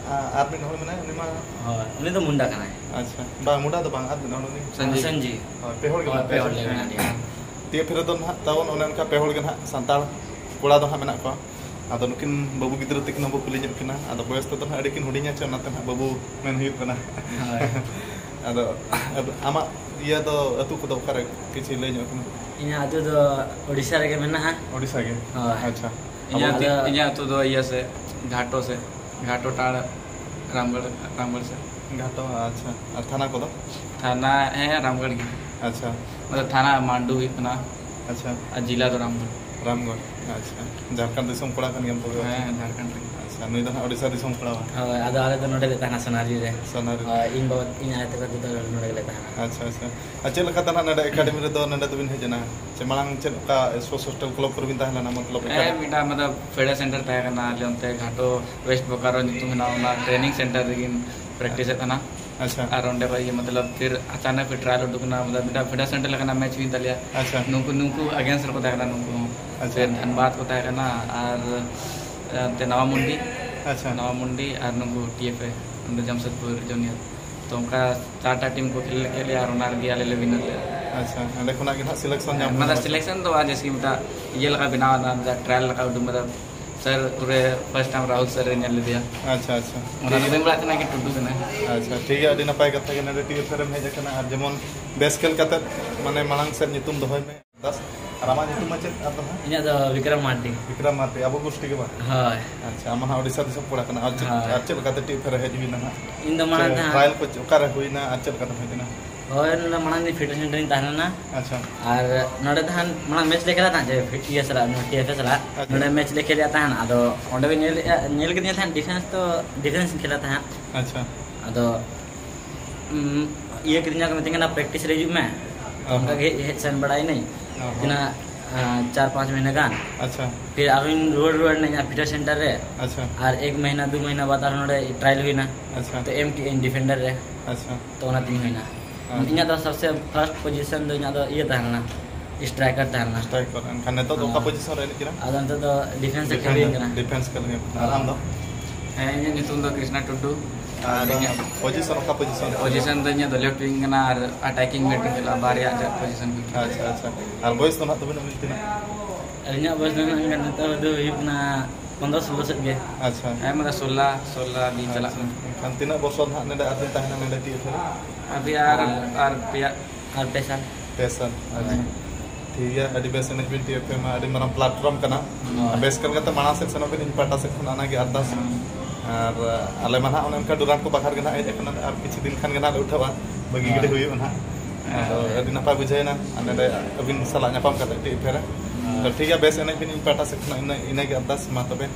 ᱟ-, ᱟᱨ ᱢᱤᱫ ᱦᱚᱲ ᱢᱮᱱᱟᱭᱟ, ᱩᱱᱤ ᱢᱟ ᱦᱳᱭ, ᱩᱱᱤ ᱫᱚ ᱢᱩᱱᱰᱟ ᱠᱟᱱᱟᱭ᱾ ᱟᱪᱪᱷᱟ, ᱵᱟᱝ, ᱢᱩᱱᱰᱟ ᱫᱚ ᱵᱟᱝ, ᱟᱨ ᱢᱤᱫ ᱦᱚᱲ ᱩᱱᱤ ᱥᱚᱧᱡᱤᱵᱽ᱾ ᱥᱚᱧᱡᱤᱵᱽ᱾ ᱦᱳᱭ, ᱯᱮ ᱦᱚᱲ ᱜᱮ ᱦᱳᱭ, ᱢᱮᱱᱟᱜ ᱯᱮ ᱯᱮᱭᱟ ᱦᱚᱲ ᱥᱮ? ᱞᱮ ᱢᱮᱱᱟᱜ ᱞᱮᱭᱟ᱾ ᱴᱤ ᱮᱯᱷ ᱮ ᱨᱮᱫᱚ ᱱᱟᱦᱟᱜ ᱛᱟᱵᱚᱱ ᱚᱱᱮ ᱚᱱᱠᱟ ᱯᱮ ᱦᱚᱲ ᱜᱮ ᱱᱟᱦᱟᱜ ᱥᱟᱱᱛᱟᱲ ᱠᱚᱲᱟ ᱫᱚ ᱱᱟᱦᱟᱜ ᱢᱮᱱᱟᱜ ᱠᱚᱣᱟ᱾ ᱟᱫᱚ ᱱᱩᱠᱤᱱ ᱵᱟᱹᱵᱩ ᱜᱤᱫᱽᱨᱟᱹ ᱛᱟᱹᱠᱤᱱ ᱦᱚᱸᱵᱚ ᱠᱩᱞᱤ ᱧᱚᱜ ᱠᱤᱱᱟ᱾ ᱟᱫᱚ ᱵᱚᱭᱚᱥ ᱛᱮᱫᱚ ᱱᱟᱦᱟᱜ ᱟᱹᱰᱤ ᱠᱤᱱ ᱦᱩᱰᱤᱧᱟ ᱪᱮ, ᱚᱱᱟᱛᱮ ᱱᱟᱦᱟᱜ ᱵᱟᱹᱵᱩ ᱢᱮᱱ ᱦᱩᱭᱩᱜ ᱠᱟᱱᱟ᱾ ᱦᱳᱭ᱾ ᱟᱫᱚ ᱟᱢᱟᱜ ᱤᱭᱟᱹ ᱫᱚ, ᱟᱹᱛᱩ ᱠᱚᱫᱚ ᱚᱠᱟᱨᱮ? ᱠᱤᱪᱷᱤ ᱞᱟᱹᱭ ᱧᱚᱜ ᱠᱤᱱᱟ᱾ ᱤᱧᱟᱹᱜ ᱟᱹᱛᱩ ᱫᱚ ᱳᱰᱤᱥᱟ ᱨᱮᱜᱮ ᱢᱮᱱᱟᱜᱼᱟ᱾ ᱳᱰᱤᱥᱟ ᱜᱮ? ᱦᱳᱭ᱾ ᱟᱪᱪᱷᱟ᱾ ᱤᱧᱟᱹᱜ ᱟᱵᱚ ᱟᱹᱛᱩ, ᱫᱚ ᱤᱧᱟᱹᱜ ᱟᱹᱛᱩ ᱫᱚ ᱤᱭᱟᱹ ᱥᱮᱫ, ᱜᱷᱟᱴᱚ ᱥᱮᱫ, ᱜᱷᱟᱴᱚ ᱴᱟᱲ, ᱨᱟᱢᱜᱚᱲ, ᱨᱟᱢᱜᱚᱲ ᱥᱮᱫ᱾ ᱜᱷᱟᱴᱚ, ᱟᱪᱪᱷᱟ᱾ ᱟᱨ ᱛᱷᱟᱱᱟ ᱠᱚᱫᱚ? ᱛᱷᱟᱱᱟ, ᱦᱮᱸ, ᱨᱟᱢᱜᱚᱲ ᱜᱮ᱾ ᱟᱪᱪᱷᱟ᱾ ᱢᱟᱱᱮ ᱛᱷᱟᱱᱟ ᱢᱟᱱᱰᱩ ᱦᱩᱭᱩᱜ ᱠᱟᱱᱟ᱾ ᱟᱪᱪᱷᱟ᱾ ᱟᱨ ᱡᱮᱞᱟ ᱫᱚ ᱨᱟᱢᱜᱚᱲ᱾ ᱨᱟᱢᱜᱚᱲ, ᱟᱪᱪᱷᱟ᱾ ᱡᱷᱟᱲᱠᱷᱚᱸᱰ ᱫᱤᱥᱚᱢ ᱠᱚᱲᱟ ᱠᱟᱱ ᱜᱮᱭᱟᱢ ᱛᱚᱵᱮ? ᱦᱮᱸ, ᱡᱷᱟᱲᱠᱷᱚᱸᱰ ᱨᱮᱱ᱾ ᱟᱪᱪᱷᱟ, ᱱᱩᱭ ᱫᱚ ᱱᱟᱦᱟᱜ ᱳᱰᱤᱥᱟ ᱫᱤᱥᱚᱢ ᱠᱚᱲᱟ ᱵᱟᱝ? ᱦᱳᱭ, ᱟᱫᱚ ᱟᱞᱮ ᱫᱚ ᱱᱚᱰᱮ ᱞᱮ ᱛᱟᱦᱮᱱᱟ, ᱥᱳᱱᱟᱨᱤ ᱨᱮ᱾ ᱥᱳᱱᱟᱨᱤ᱾ ᱦᱳᱭ, ᱤᱧ ᱵᱟᱵᱟ, ᱤᱧ ᱟᱭᱳ ᱛᱟᱠᱚ ᱡᱚᱛᱚ ᱱᱚᱰᱮ ᱜᱮᱞᱮ ᱛᱟᱦᱮᱱᱟ᱾ ᱟᱪᱪᱷᱟ, ᱟᱪᱪᱷᱟ᱾ ᱟᱨ ᱪᱮᱫ ᱞᱮᱠᱟ ᱛᱟᱦᱮᱱᱟ ᱱᱚᱰᱮ ᱮᱠᱟᱰᱮᱢᱤ ᱨᱮᱫᱚ, ᱱᱚᱰᱮ ᱫᱚᱵᱤᱱ ᱦᱮᱡ ᱮᱱᱟ? ᱪᱮ ᱢᱟᱲᱟᱝ ᱪᱮᱫ ᱚᱠᱟ sports hostel club ᱠᱚᱨᱮ ᱵᱤᱱ ᱛᱟᱦᱮᱸ ᱞᱮᱱᱟ, ᱢᱚᱛᱞᱚᱵ ᱦᱮᱸ, ᱮᱠᱟᱰᱮᱢᱤ? ᱢᱤᱫᱴᱟᱝ ᱢᱚᱛᱞᱚᱵ ᱯᱷᱮᱰᱟ center ᱛᱟᱦᱮᱸ ᱠᱟᱱᱟ ᱟᱞᱮ ᱚᱱᱛᱮ ᱜᱷᱟᱴᱚ, West Bokaro ᱧᱩᱛᱩᱢ ᱢᱮᱱᱟᱜᱼᱟ, ᱚᱱᱟ training center ᱨᱮᱜᱤᱧ practice ᱮᱫ ᱛᱟᱦᱮᱱᱟ᱾ ᱟᱪᱪᱷᱟ᱾ ᱟᱨ ᱚᱸᱰᱮ ᱠᱷᱚᱡ ᱜᱮ ᱢᱚᱛᱞᱚᱵ ᱯᱷᱤᱨ ᱟᱪᱟᱱᱚᱠ ᱯᱷᱤᱨ trial ᱩᱰᱩᱠ ᱮᱱᱟ, ᱢᱚᱛᱞᱚᱵ ᱢᱤᱫᱴᱟᱝ ᱯᱷᱮᱰᱟ center ᱞᱮᱠᱟᱱᱟᱜ match ᱦᱩᱭᱮᱱ ᱛᱟᱞᱮᱭᱟ᱾ ᱟᱪᱪᱷᱟ᱾ ᱱᱩᱠᱩ, ᱱᱩᱠᱩ against ᱨᱮᱠᱚ ᱛᱟᱦᱮᱸ ᱠᱟᱱᱟ, ᱱᱩᱠᱩ ᱦᱚᱸ᱾ ᱟᱪᱪᱷᱟ᱾ ᱯᱷᱤᱨ ᱫᱷᱟᱱᱵᱟᱫᱽ ᱠᱚ ᱛᱟᱦᱮᱸ ᱠᱟᱱᱟ ᱟᱨ ᱚᱱᱛᱮ ᱱᱟᱣᱟ ᱢᱩᱱᱰᱤ, ᱟᱪᱪᱷᱟ᱾ ᱱᱟᱣᱟ ᱢᱩᱱᱰᱤ ᱟᱨ ᱱᱩᱠᱩ ᱴᱤ ᱮᱯᱷ ᱮ, ᱚᱸᱰᱮ ᱡᱟᱢᱥᱮᱫᱽᱯᱩᱨ junior᱾ ᱛᱚ ᱚᱱᱠᱟ ᱪᱟᱨᱴᱟ team ᱠᱚ ᱠᱷᱮᱞ ᱠᱮᱫ ᱞᱮᱭᱟ ᱟᱨ ᱚᱱᱟ ᱨᱮᱜᱮ ᱟᱞᱮ ᱞᱮ winner ᱞᱮᱫᱟ᱾ ᱟᱪᱪᱷᱟ, ᱚᱸᱰᱮ ᱠᱷᱚᱱᱟᱜ ᱜᱮ ᱱᱟᱦᱟᱜ selection ᱧᱟᱢ ᱦᱮᱸ, ᱦᱩᱭ ᱢᱟᱱᱮ ᱮᱱᱟ᱾ Selection ᱫᱚ ᱵᱟᱝ, ᱡᱮᱭᱥᱮ ᱠᱤ ᱢᱤᱫᱴᱟᱝ ᱤᱭᱟᱹ ᱞᱮᱠᱟ ᱵᱮᱱᱟᱣ ᱮᱱᱟ, ᱢᱤᱫᱴᱟᱝ trial ᱞᱮᱠᱟ ᱩᱰᱩᱠ, ᱢᱚᱛᱞᱚᱵ sir ᱯᱩᱨᱟᱹ first time ᱨᱟᱦᱩᱞ sir ᱮ ᱧᱮᱞ ᱞᱮᱫᱮᱭᱟ᱾ ᱟᱪᱪᱷᱟ, ᱟᱪᱪᱷᱟ᱾ ᱚᱱᱟ ᱫᱚ ᱵᱟᱹᱧ ᱵᱟᱲᱟᱭ ᱛᱟᱦᱮᱱᱟ ᱠᱤ ᱴᱩᱰᱩ ᱠᱟᱱᱟᱭ᱾ ᱟᱪᱪᱷᱟ, ᱴᱷᱤᱠ ᱜᱮᱭᱟ, ᱟᱹᱰᱤ ᱱᱟᱯᱟᱭ ᱠᱟᱛᱷᱟ ᱜᱮ᱾ ᱱᱚᱰᱮ ᱴᱤ ᱮᱯᱷ ᱮ ᱨᱮᱢ ᱦᱮᱡ ᱟᱠᱟᱱᱟ ᱟᱨ ᱡᱮᱢᱚᱱ ᱵᱮᱥ ᱠᱷᱮᱞ ᱠᱟᱛᱮᱫ ᱢᱟᱱᱮ ᱢᱟᱲᱟᱝ ᱥᱮᱫ ᱧᱩᱛᱩᱢ ᱫᱚᱦᱚᱭ ᱢᱮ᱾ ᱫᱟᱥ, ᱟᱨ ᱟᱢᱟᱜ ᱧᱩᱛᱩᱢ ᱢᱟ ᱪᱮᱫ ᱟᱨ ᱫᱚ ᱦᱟᱸᱜ? ᱤᱧᱟᱹᱜ ᱫᱚ ᱵᱤᱠᱨᱚᱢ ᱢᱟᱨᱰᱤ᱾ ᱵᱤᱠᱨᱚᱢ ᱢᱟᱨᱰᱤ, ᱟᱵᱚ ᱜᱳᱥᱴᱤ ᱜᱮ ᱵᱟᱝ? ᱦᱳᱭ᱾ ᱟᱪᱪᱷᱟ, ᱟᱢ ᱢᱟ ᱦᱟᱸᱜ ᱳᱰᱤᱥᱟ ᱫᱤᱥᱚᱢ ᱠᱚᱲᱟ ᱠᱟᱱᱟ᱾ ᱟᱨ ᱪᱮᱫ, ᱦᱳᱭ᱾ ᱟᱨ ᱪᱮᱫ ᱞᱮᱠᱟᱛᱮ ᱴᱤ ᱮᱯᱷ ᱮ ᱨᱮ ᱦᱮᱡ ᱦᱩᱭ ᱮᱱᱟ ᱦᱟᱸᱜ? ᱤᱧ ᱫᱚ ᱢᱟᱲᱟᱝ ᱥᱮ ᱫᱚ ᱦᱟᱸᱜ trial ᱠᱚ ᱚᱠᱟᱨᱮ ᱦᱩᱭᱱᱟ ᱟᱨ ᱪᱮᱫ ᱞᱮᱠᱟᱛᱮ ᱦᱩᱭ ᱞᱮᱱᱟ? ᱦᱳᱭ, ᱱᱚᱰᱮ ᱢᱟᱲᱟᱝ ᱫᱤᱱ ᱯᱷᱤᱴᱱᱮᱥ ᱥᱮᱱᱴᱟᱨ ᱨᱤᱧ ᱛᱟᱦᱮᱸ ᱞᱮᱱᱟ᱾ ᱟᱪᱪᱷᱟ᱾ ᱟᱨ ᱱᱚᱰᱮ ᱫᱚ ᱦᱟᱸᱜ ᱢᱟᱲᱟᱝ ᱢᱮᱪ ᱞᱮ ᱠᱷᱮᱞᱟ ᱛᱟᱦᱮᱸᱫ, ᱡᱮ ᱯᱷᱤᱴ ᱤᱭᱟᱹ ᱥᱟᱞᱟᱜ, ᱱᱚᱣᱟ ᱴᱤ ᱮᱯᱷ ᱮ ᱥᱟᱞᱟᱜ᱾ ᱟᱪᱪᱷᱟ᱾ ᱱᱚᱰᱮ ᱢᱮᱪ ᱞᱮ ᱠᱷᱮᱞ ᱞᱮᱫ ᱛᱟᱦᱮᱸᱫ, ᱟᱫᱚ ᱚᱸᱰᱮ ᱵᱮᱱ ᱧᱮᱞ, ᱧᱮᱞ ᱠᱤᱫᱤᱧᱟ ᱛᱟᱦᱮᱸᱫ, ᱰᱤᱯᱷᱮᱱᱥ ᱛᱚ, ᱰᱤᱯᱷᱮᱱᱥ ᱤᱧ ᱠᱷᱮᱞᱟ ᱛᱟᱦᱮᱸᱫ᱾ ᱟᱪᱪᱷᱟ᱾ ᱟᱫᱚ, ᱩᱸ, ᱤᱭᱟᱹ ᱠᱤᱫᱤᱧᱟ ᱠᱚ, ᱢᱤᱛᱟᱹᱧ ᱠᱟᱱᱟ, "ᱯᱨᱮᱠᱴᱤᱥ ᱨᱮ ᱦᱤᱡᱩᱜ ᱢᱮ᱾" ᱛᱚ ᱚ ᱚᱱᱠᱟ ᱦᱚᱸ᱾ ᱜᱮ ᱦᱮᱡ, ᱦᱮᱡ ᱥᱮᱱ ᱵᱟᱲᱟᱭᱮᱱᱟᱹᱧ᱾ ᱛᱤᱱᱟᱹᱜ ᱪᱟᱨ ᱯᱟᱸᱪ ᱢᱟᱹᱦᱱᱟᱹ ᱜᱟᱱ᱾ ᱟᱪᱪᱷᱟ᱾ ᱯᱷᱤᱨ ᱟᱨᱦᱚᱸᱧ ᱨᱩᱣᱟᱹᱲ ᱨᱩᱣᱟᱹᱲ ᱮᱱᱟᱹᱧ ᱯᱷᱤᱴᱱᱮᱥ ᱥᱮᱱᱴᱟᱨ ᱨᱮ᱾ ᱟᱪᱪᱷᱟ᱾ ᱟᱨ ᱮᱠ ᱢᱟᱹᱦᱱᱟᱹ ᱫᱩ ᱢᱟᱹᱦᱱᱟᱹ ᱵᱟᱫ ᱟᱨᱦᱚᱸ ᱱᱚᱰᱮ ᱴᱨᱟᱭᱟᱞ ᱦᱩᱭᱱᱟ᱾ ᱟᱪᱪᱷᱟ᱾ ᱛᱚ ᱮᱢ ᱠᱮᱜᱼᱟᱹᱧ ᱰᱤᱯᱷᱮᱱᱰᱟᱨ ᱨᱮ᱾ ᱟᱪᱪᱷᱟ᱾ ᱛᱚ ᱚᱱᱟᱛᱤᱧ ᱦᱩᱭᱱᱟ᱾ ᱟᱪᱪᱷᱟ᱾ ᱤᱧᱟᱹᱜ ᱫᱚ ᱥᱚᱵᱥᱮ ᱯᱷᱟᱨᱥᱴ ᱯᱚᱡᱤᱥᱚᱱ ᱫᱚ ᱤᱧᱟᱹᱜ ᱫᱚ ᱤᱭᱟᱹ ᱛᱟᱦᱮᱸ ᱞᱮᱱᱟ, ᱥᱴᱨᱟᱭᱠᱟᱨ ᱛᱟᱦᱮᱸ ᱞᱮᱱᱟ᱾ ᱥᱴᱨᱟᱭᱠᱟᱨ᱾ ᱮᱱᱠᱷᱟᱱ ᱱᱤᱛᱚᱜ ᱫᱚ ᱚᱠᱟ ᱦᱮᱸ᱾ ᱯᱚᱡᱤᱥᱚᱱ ᱨᱮ ᱮᱱᱮᱡ ᱠᱟᱱᱟ? ᱟᱫᱚ ᱱᱤᱛᱚᱜ ᱫᱚ ᱰᱤᱯᱷᱮᱱᱥ ᱨᱮ ᱠᱷᱮᱞ ᱦᱩᱭᱩᱜ ᱠᱟᱱᱟ᱾ ᱰᱤᱯᱷᱮᱱᱥ ᱠᱷᱮᱞ ᱦᱩᱭᱩᱜ ᱠᱟᱱᱟ᱾ ᱟᱨ ᱟᱢ ᱫᱚ? ᱦᱮᱸ, ᱤᱧᱟᱹᱜ ᱧᱩᱛᱩᱢ ᱫᱚ ᱠᱨᱤᱥᱱᱟ ᱴᱩᱰᱩ᱾ ᱟᱨ ᱟᱨ ᱤᱧᱟᱹᱜ ᱯᱚᱡᱤᱥᱚᱱ, ᱚᱠᱟ ᱯᱚᱡᱤᱥᱚᱱ ᱨᱮ? ᱯᱚᱡᱤᱥᱚᱱ ᱫᱚ ᱤᱧᱟᱹᱜ ᱫᱚ ᱞᱮᱯᱷᱴ ᱣᱤᱝ ᱠᱟᱱᱟ ᱟᱨ ᱟᱴᱟᱠᱤᱝ ᱢᱤᱰ ᱠᱷᱮᱞᱟ, ᱵᱟᱨᱭᱟ ᱯᱚᱡᱤᱥᱚᱱ ᱠᱚ᱾ ᱟᱪᱪᱷᱟ, ᱟᱪᱪᱷᱟ᱾ ᱟᱨ ᱵᱚᱭᱮᱥ ᱫᱚ ᱱᱟᱦᱟᱜ ᱛᱟᱵᱤᱱ ᱟᱹᱵᱤᱱ ᱛᱤᱱᱟᱹᱜ? ᱟᱹᱞᱤᱧᱟᱜ ᱵᱚᱭᱮᱥ ᱫᱚ ᱱᱟᱦᱟᱜ ᱱᱤᱛᱚᱜ ᱫᱚ ᱦᱩᱭᱩᱜ ᱠᱟᱱᱟ ᱯᱚᱱᱫᱽᱨᱚ ᱥᱳᱞᱳ ᱥᱮᱫ ᱜᱮ᱾ ᱟᱪᱪᱷᱟ᱾ ᱦᱮᱸ, ᱢᱟᱱᱮ ᱥᱳᱞᱞᱳ, ᱥᱳᱞᱞᱳ ᱫᱤᱱ ᱪᱟᱞᱟᱜ ᱟᱪᱪᱷᱟ᱾ ᱠᱟᱱᱟ᱾ ᱮᱱᱠᱷᱟᱱ ᱛᱤᱱᱟᱹᱜ ᱵᱚᱪᱷᱚᱨ ᱱᱟᱦᱟᱜ ᱱᱚᱰᱮ ᱟᱨᱵᱤᱱ ᱛᱟᱦᱮᱱᱟ ᱱᱚᱰᱮ ᱴᱤ ᱮᱯᱷ ᱮ ᱨᱮ? ᱟᱹᱵᱤ ᱟᱨ, ᱟᱨ ᱯᱮᱭᱟ᱾ ᱟᱨ ᱯᱮ ᱥᱟᱞ᱾ ᱯᱮ ᱥᱟᱞ, ᱟᱪᱪᱷᱟ᱾ ᱦᱳᱭ᱾ ᱴᱷᱤᱠ ᱜᱮᱭᱟ, ᱟᱹᱰᱤ ᱵᱮᱥ ᱮᱱᱮᱡ ᱵᱤᱱ, ᱴᱤ ᱮᱯᱷ ᱮ ᱢᱟ ᱟᱹᱰᱤ ᱢᱟᱨᱟᱝ platform ᱠᱟᱱᱟ᱾ ᱦᱳᱭ᱾ ᱵᱮᱥ ᱠᱟᱞ ᱠᱟᱛᱮ ᱢᱟᱲᱟᱝ ᱥᱮᱫ ᱥᱮᱱᱚᱜ ᱵᱤᱱ, ᱤᱧ ᱯᱟᱦᱴᱟ ᱥᱮᱫ ᱠᱷᱚᱱ ᱚᱱᱟᱜᱮ ᱟᱨᱫᱟᱥ᱾ ᱟᱨ ᱟᱞᱮ ᱢᱟ ᱱᱟᱦᱟᱜ ᱚᱱᱮ ᱚᱱᱠᱟ ᱰᱩᱨᱟᱱᱴ ᱠᱚ ᱵᱟᱠᱷᱟᱨ ᱜᱮ ᱱᱟᱦᱟᱜ ᱦᱮᱡ ᱟᱠᱟᱱᱟ, ᱟᱨ ᱠᱤᱪᱷᱩ ᱫᱤᱱ ᱠᱷᱟᱱ ᱜᱮ ᱱᱟᱦᱟᱜ ᱞᱮ ᱩᱴᱷᱟᱹᱣᱟ, ᱵᱟᱹᱜᱤ ᱜᱤᱰᱤ ᱦᱳᱭ᱾ ᱦᱩᱭᱩᱜᱼᱟ ᱱᱟᱦᱟᱜ᱾ ᱦᱮᱸ᱾ ᱟᱫᱚ ᱟᱹᱰᱤ ᱱᱟᱯᱟᱭ ᱵᱩᱡᱷᱟᱹᱣᱮᱱᱟ, ᱟᱨ ᱱᱚᱰᱮ ᱟᱹᱵᱤᱱ ᱥᱟᱞᱟᱜ ᱧᱟᱯᱟᱢ ᱠᱟᱛᱮ ᱴᱤ ᱮᱯᱷ ᱮ ᱨᱮ᱾ ᱦᱮᱸ᱾ ᱛᱚ ᱴᱷᱤᱠ ᱜᱮᱭᱟ, ᱵᱮᱥ ᱮᱱᱮᱡ ᱵᱤᱱ, ᱤᱧ ᱯᱟᱦᱴᱟ ᱥᱮᱫ ᱠᱷᱚᱱᱟᱜ ᱤᱱᱟᱹ, ᱤᱱᱟᱹᱜᱮ ᱟᱨᱫᱟᱥ᱾ ᱢᱟ ᱛᱚᱵᱮ᱾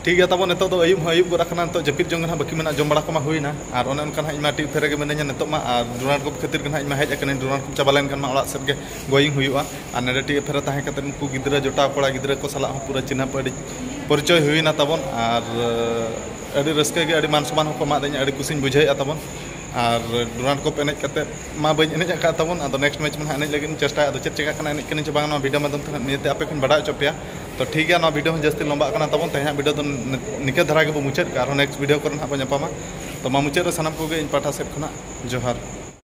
ᱴᱷᱤᱠ ᱜᱮᱭᱟ, ᱛᱟᱵᱚᱱ ᱱᱤᱛᱚᱜ ᱫᱚ ᱟᱹᱭᱩᱵ ᱦᱚᱸ ᱟᱹᱭᱩᱵ ᱜᱚᱫ ᱟᱠᱟᱱᱟ, ᱱᱤᱛᱚᱜ ᱡᱟᱹᱯᱤᱫ ᱡᱚᱝ ᱨᱮᱱᱟᱜ ᱵᱟᱹᱠᱤ ᱢᱮᱱᱟᱜᱼᱟ, ᱡᱚᱢ ᱵᱟᱲᱟ ᱠᱚᱢᱟ ᱦᱩᱭᱱᱟ᱾ ᱟᱨ ᱚᱱᱮ ᱚᱱᱠᱟ ᱱᱟᱦᱟᱜ ᱤᱧ ᱢᱟ ᱴᱤ ᱮᱯᱷ ᱮ ᱨᱮᱜᱮ ᱢᱤᱱᱟᱹᱧᱟ ᱱᱤᱛᱚᱜ ᱢᱟ, ᱟᱨ ᱰᱩᱨᱟᱱᱴ ᱠᱟᱯ ᱠᱷᱟᱹᱛᱤᱨ ᱜᱮ ᱱᱟᱦᱟᱜ ᱤᱧ ᱢᱟ ᱦᱮᱡ ᱟᱠᱟᱱᱟᱹᱧ, ᱰᱩᱨᱟᱱᱴ ᱠᱟᱯ ᱪᱟᱵᱟ ᱞᱮᱱᱠᱷᱟᱱ ᱢᱟ ᱚᱲᱟᱜ ᱥᱮᱫ ᱜᱮ going ᱦᱩᱭᱩᱜᱼᱟ᱾ ᱟᱨ ᱱᱚᱰᱮ ᱴᱤ ᱮᱯᱷ ᱮ ᱨᱮ ᱛᱟᱦᱮᱸ ᱠᱟᱛᱮ ᱩᱱᱠᱩ ᱜᱤᱫᱽᱨᱟᱹ ᱡᱚᱴᱟᱣ ᱠᱚᱲᱟ ᱜᱤᱫᱽᱨᱟᱹ ᱠᱚ ᱥᱟᱞᱟᱜ ᱦᱚᱸ ᱯᱩᱨᱟᱹ ᱪᱤᱱᱦᱟᱹᱯ ᱟᱹᱰᱤ ᱯᱚᱨᱤᱪᱚᱭ ᱦᱩᱭᱱᱟ ᱛᱟᱵᱚᱱ, ᱟᱨ ᱟᱹᱰᱤ ᱨᱟᱹᱥᱠᱟᱹ ᱜᱮ, ᱟᱹᱰᱤ ᱢᱟᱱ ᱥᱚᱱᱢᱟᱱ ᱦᱚᱸᱠᱚ ᱮᱢᱟᱫᱤᱧᱟ, ᱟᱹᱰᱤ ᱠᱩᱥᱤᱧ ᱵᱩᱡᱷᱟᱹᱣᱮᱫᱼᱟ ᱛᱟᱵᱚᱱ᱾ ᱟᱨ ᱰᱩᱨᱟᱱᱴ ᱠᱟᱯ ᱮᱱᱮᱡ ᱠᱟᱛᱮ ᱢᱟ ᱵᱟᱹᱧ ᱮᱱᱮᱡ ᱟᱠᱟᱫ ᱛᱟᱵᱚᱱ, ᱟᱫᱚ next match ᱢᱟ ᱱᱟᱦᱟᱜ ᱮᱱᱮᱡ ᱞᱟᱹᱜᱤᱫ ᱤᱧ ᱪᱮᱥᱴᱟᱭᱟ, ᱟᱫᱚ ᱪᱮᱫ ᱪᱮᱠᱟᱜ ᱠᱟᱱᱟ ᱮᱱᱮᱡ ᱠᱟᱹᱱᱟᱹᱧ ᱪᱮ ᱵᱟᱝ, ᱱᱚᱣᱟ video ᱢᱟᱫᱽᱫᱷᱚᱢ ᱛᱮ ᱱᱟᱦᱟᱜ ᱱᱤᱭᱟᱹᱛᱮ ᱟᱯᱮ ᱠᱚᱧ ᱵᱟᱰᱟᱭ ᱦᱚᱪᱚ ᱯᱮᱭᱟ᱾ ᱛᱚ ᱴᱷᱤᱠ ᱜᱮᱭᱟ, ᱱᱚᱣᱟ video ᱦᱚᱸ ᱡᱟᱹᱥᱛᱤ ᱞᱚᱢᱵᱟᱜ ᱠᱟᱱᱟ ᱛᱟᱵᱚᱱ, ᱛᱮᱦᱮᱧᱟᱜ video ᱫᱚ ᱱᱤ-, ᱱᱤᱠᱟᱹ ᱫᱷᱟᱨᱟ ᱜᱮᱵᱚ ᱢᱩᱪᱟᱹᱫ ᱠᱟᱜᱼᱟ, ᱟᱨᱦᱚᱸ next video ᱠᱚᱨᱮ ᱱᱟᱦᱟᱜ ᱵᱚᱱ ᱧᱟᱯᱟᱢᱟ᱾ ᱛᱚ ᱢᱟ ᱢᱩᱪᱟᱹᱫ ᱨᱮ ᱥᱟᱱᱟᱢ ᱠᱚᱜᱮ ᱤᱧ ᱯᱟᱦᱴᱟ ᱥᱮᱫ ᱠᱷᱚᱱᱟᱜ ᱡᱚᱦᱟᱨ᱾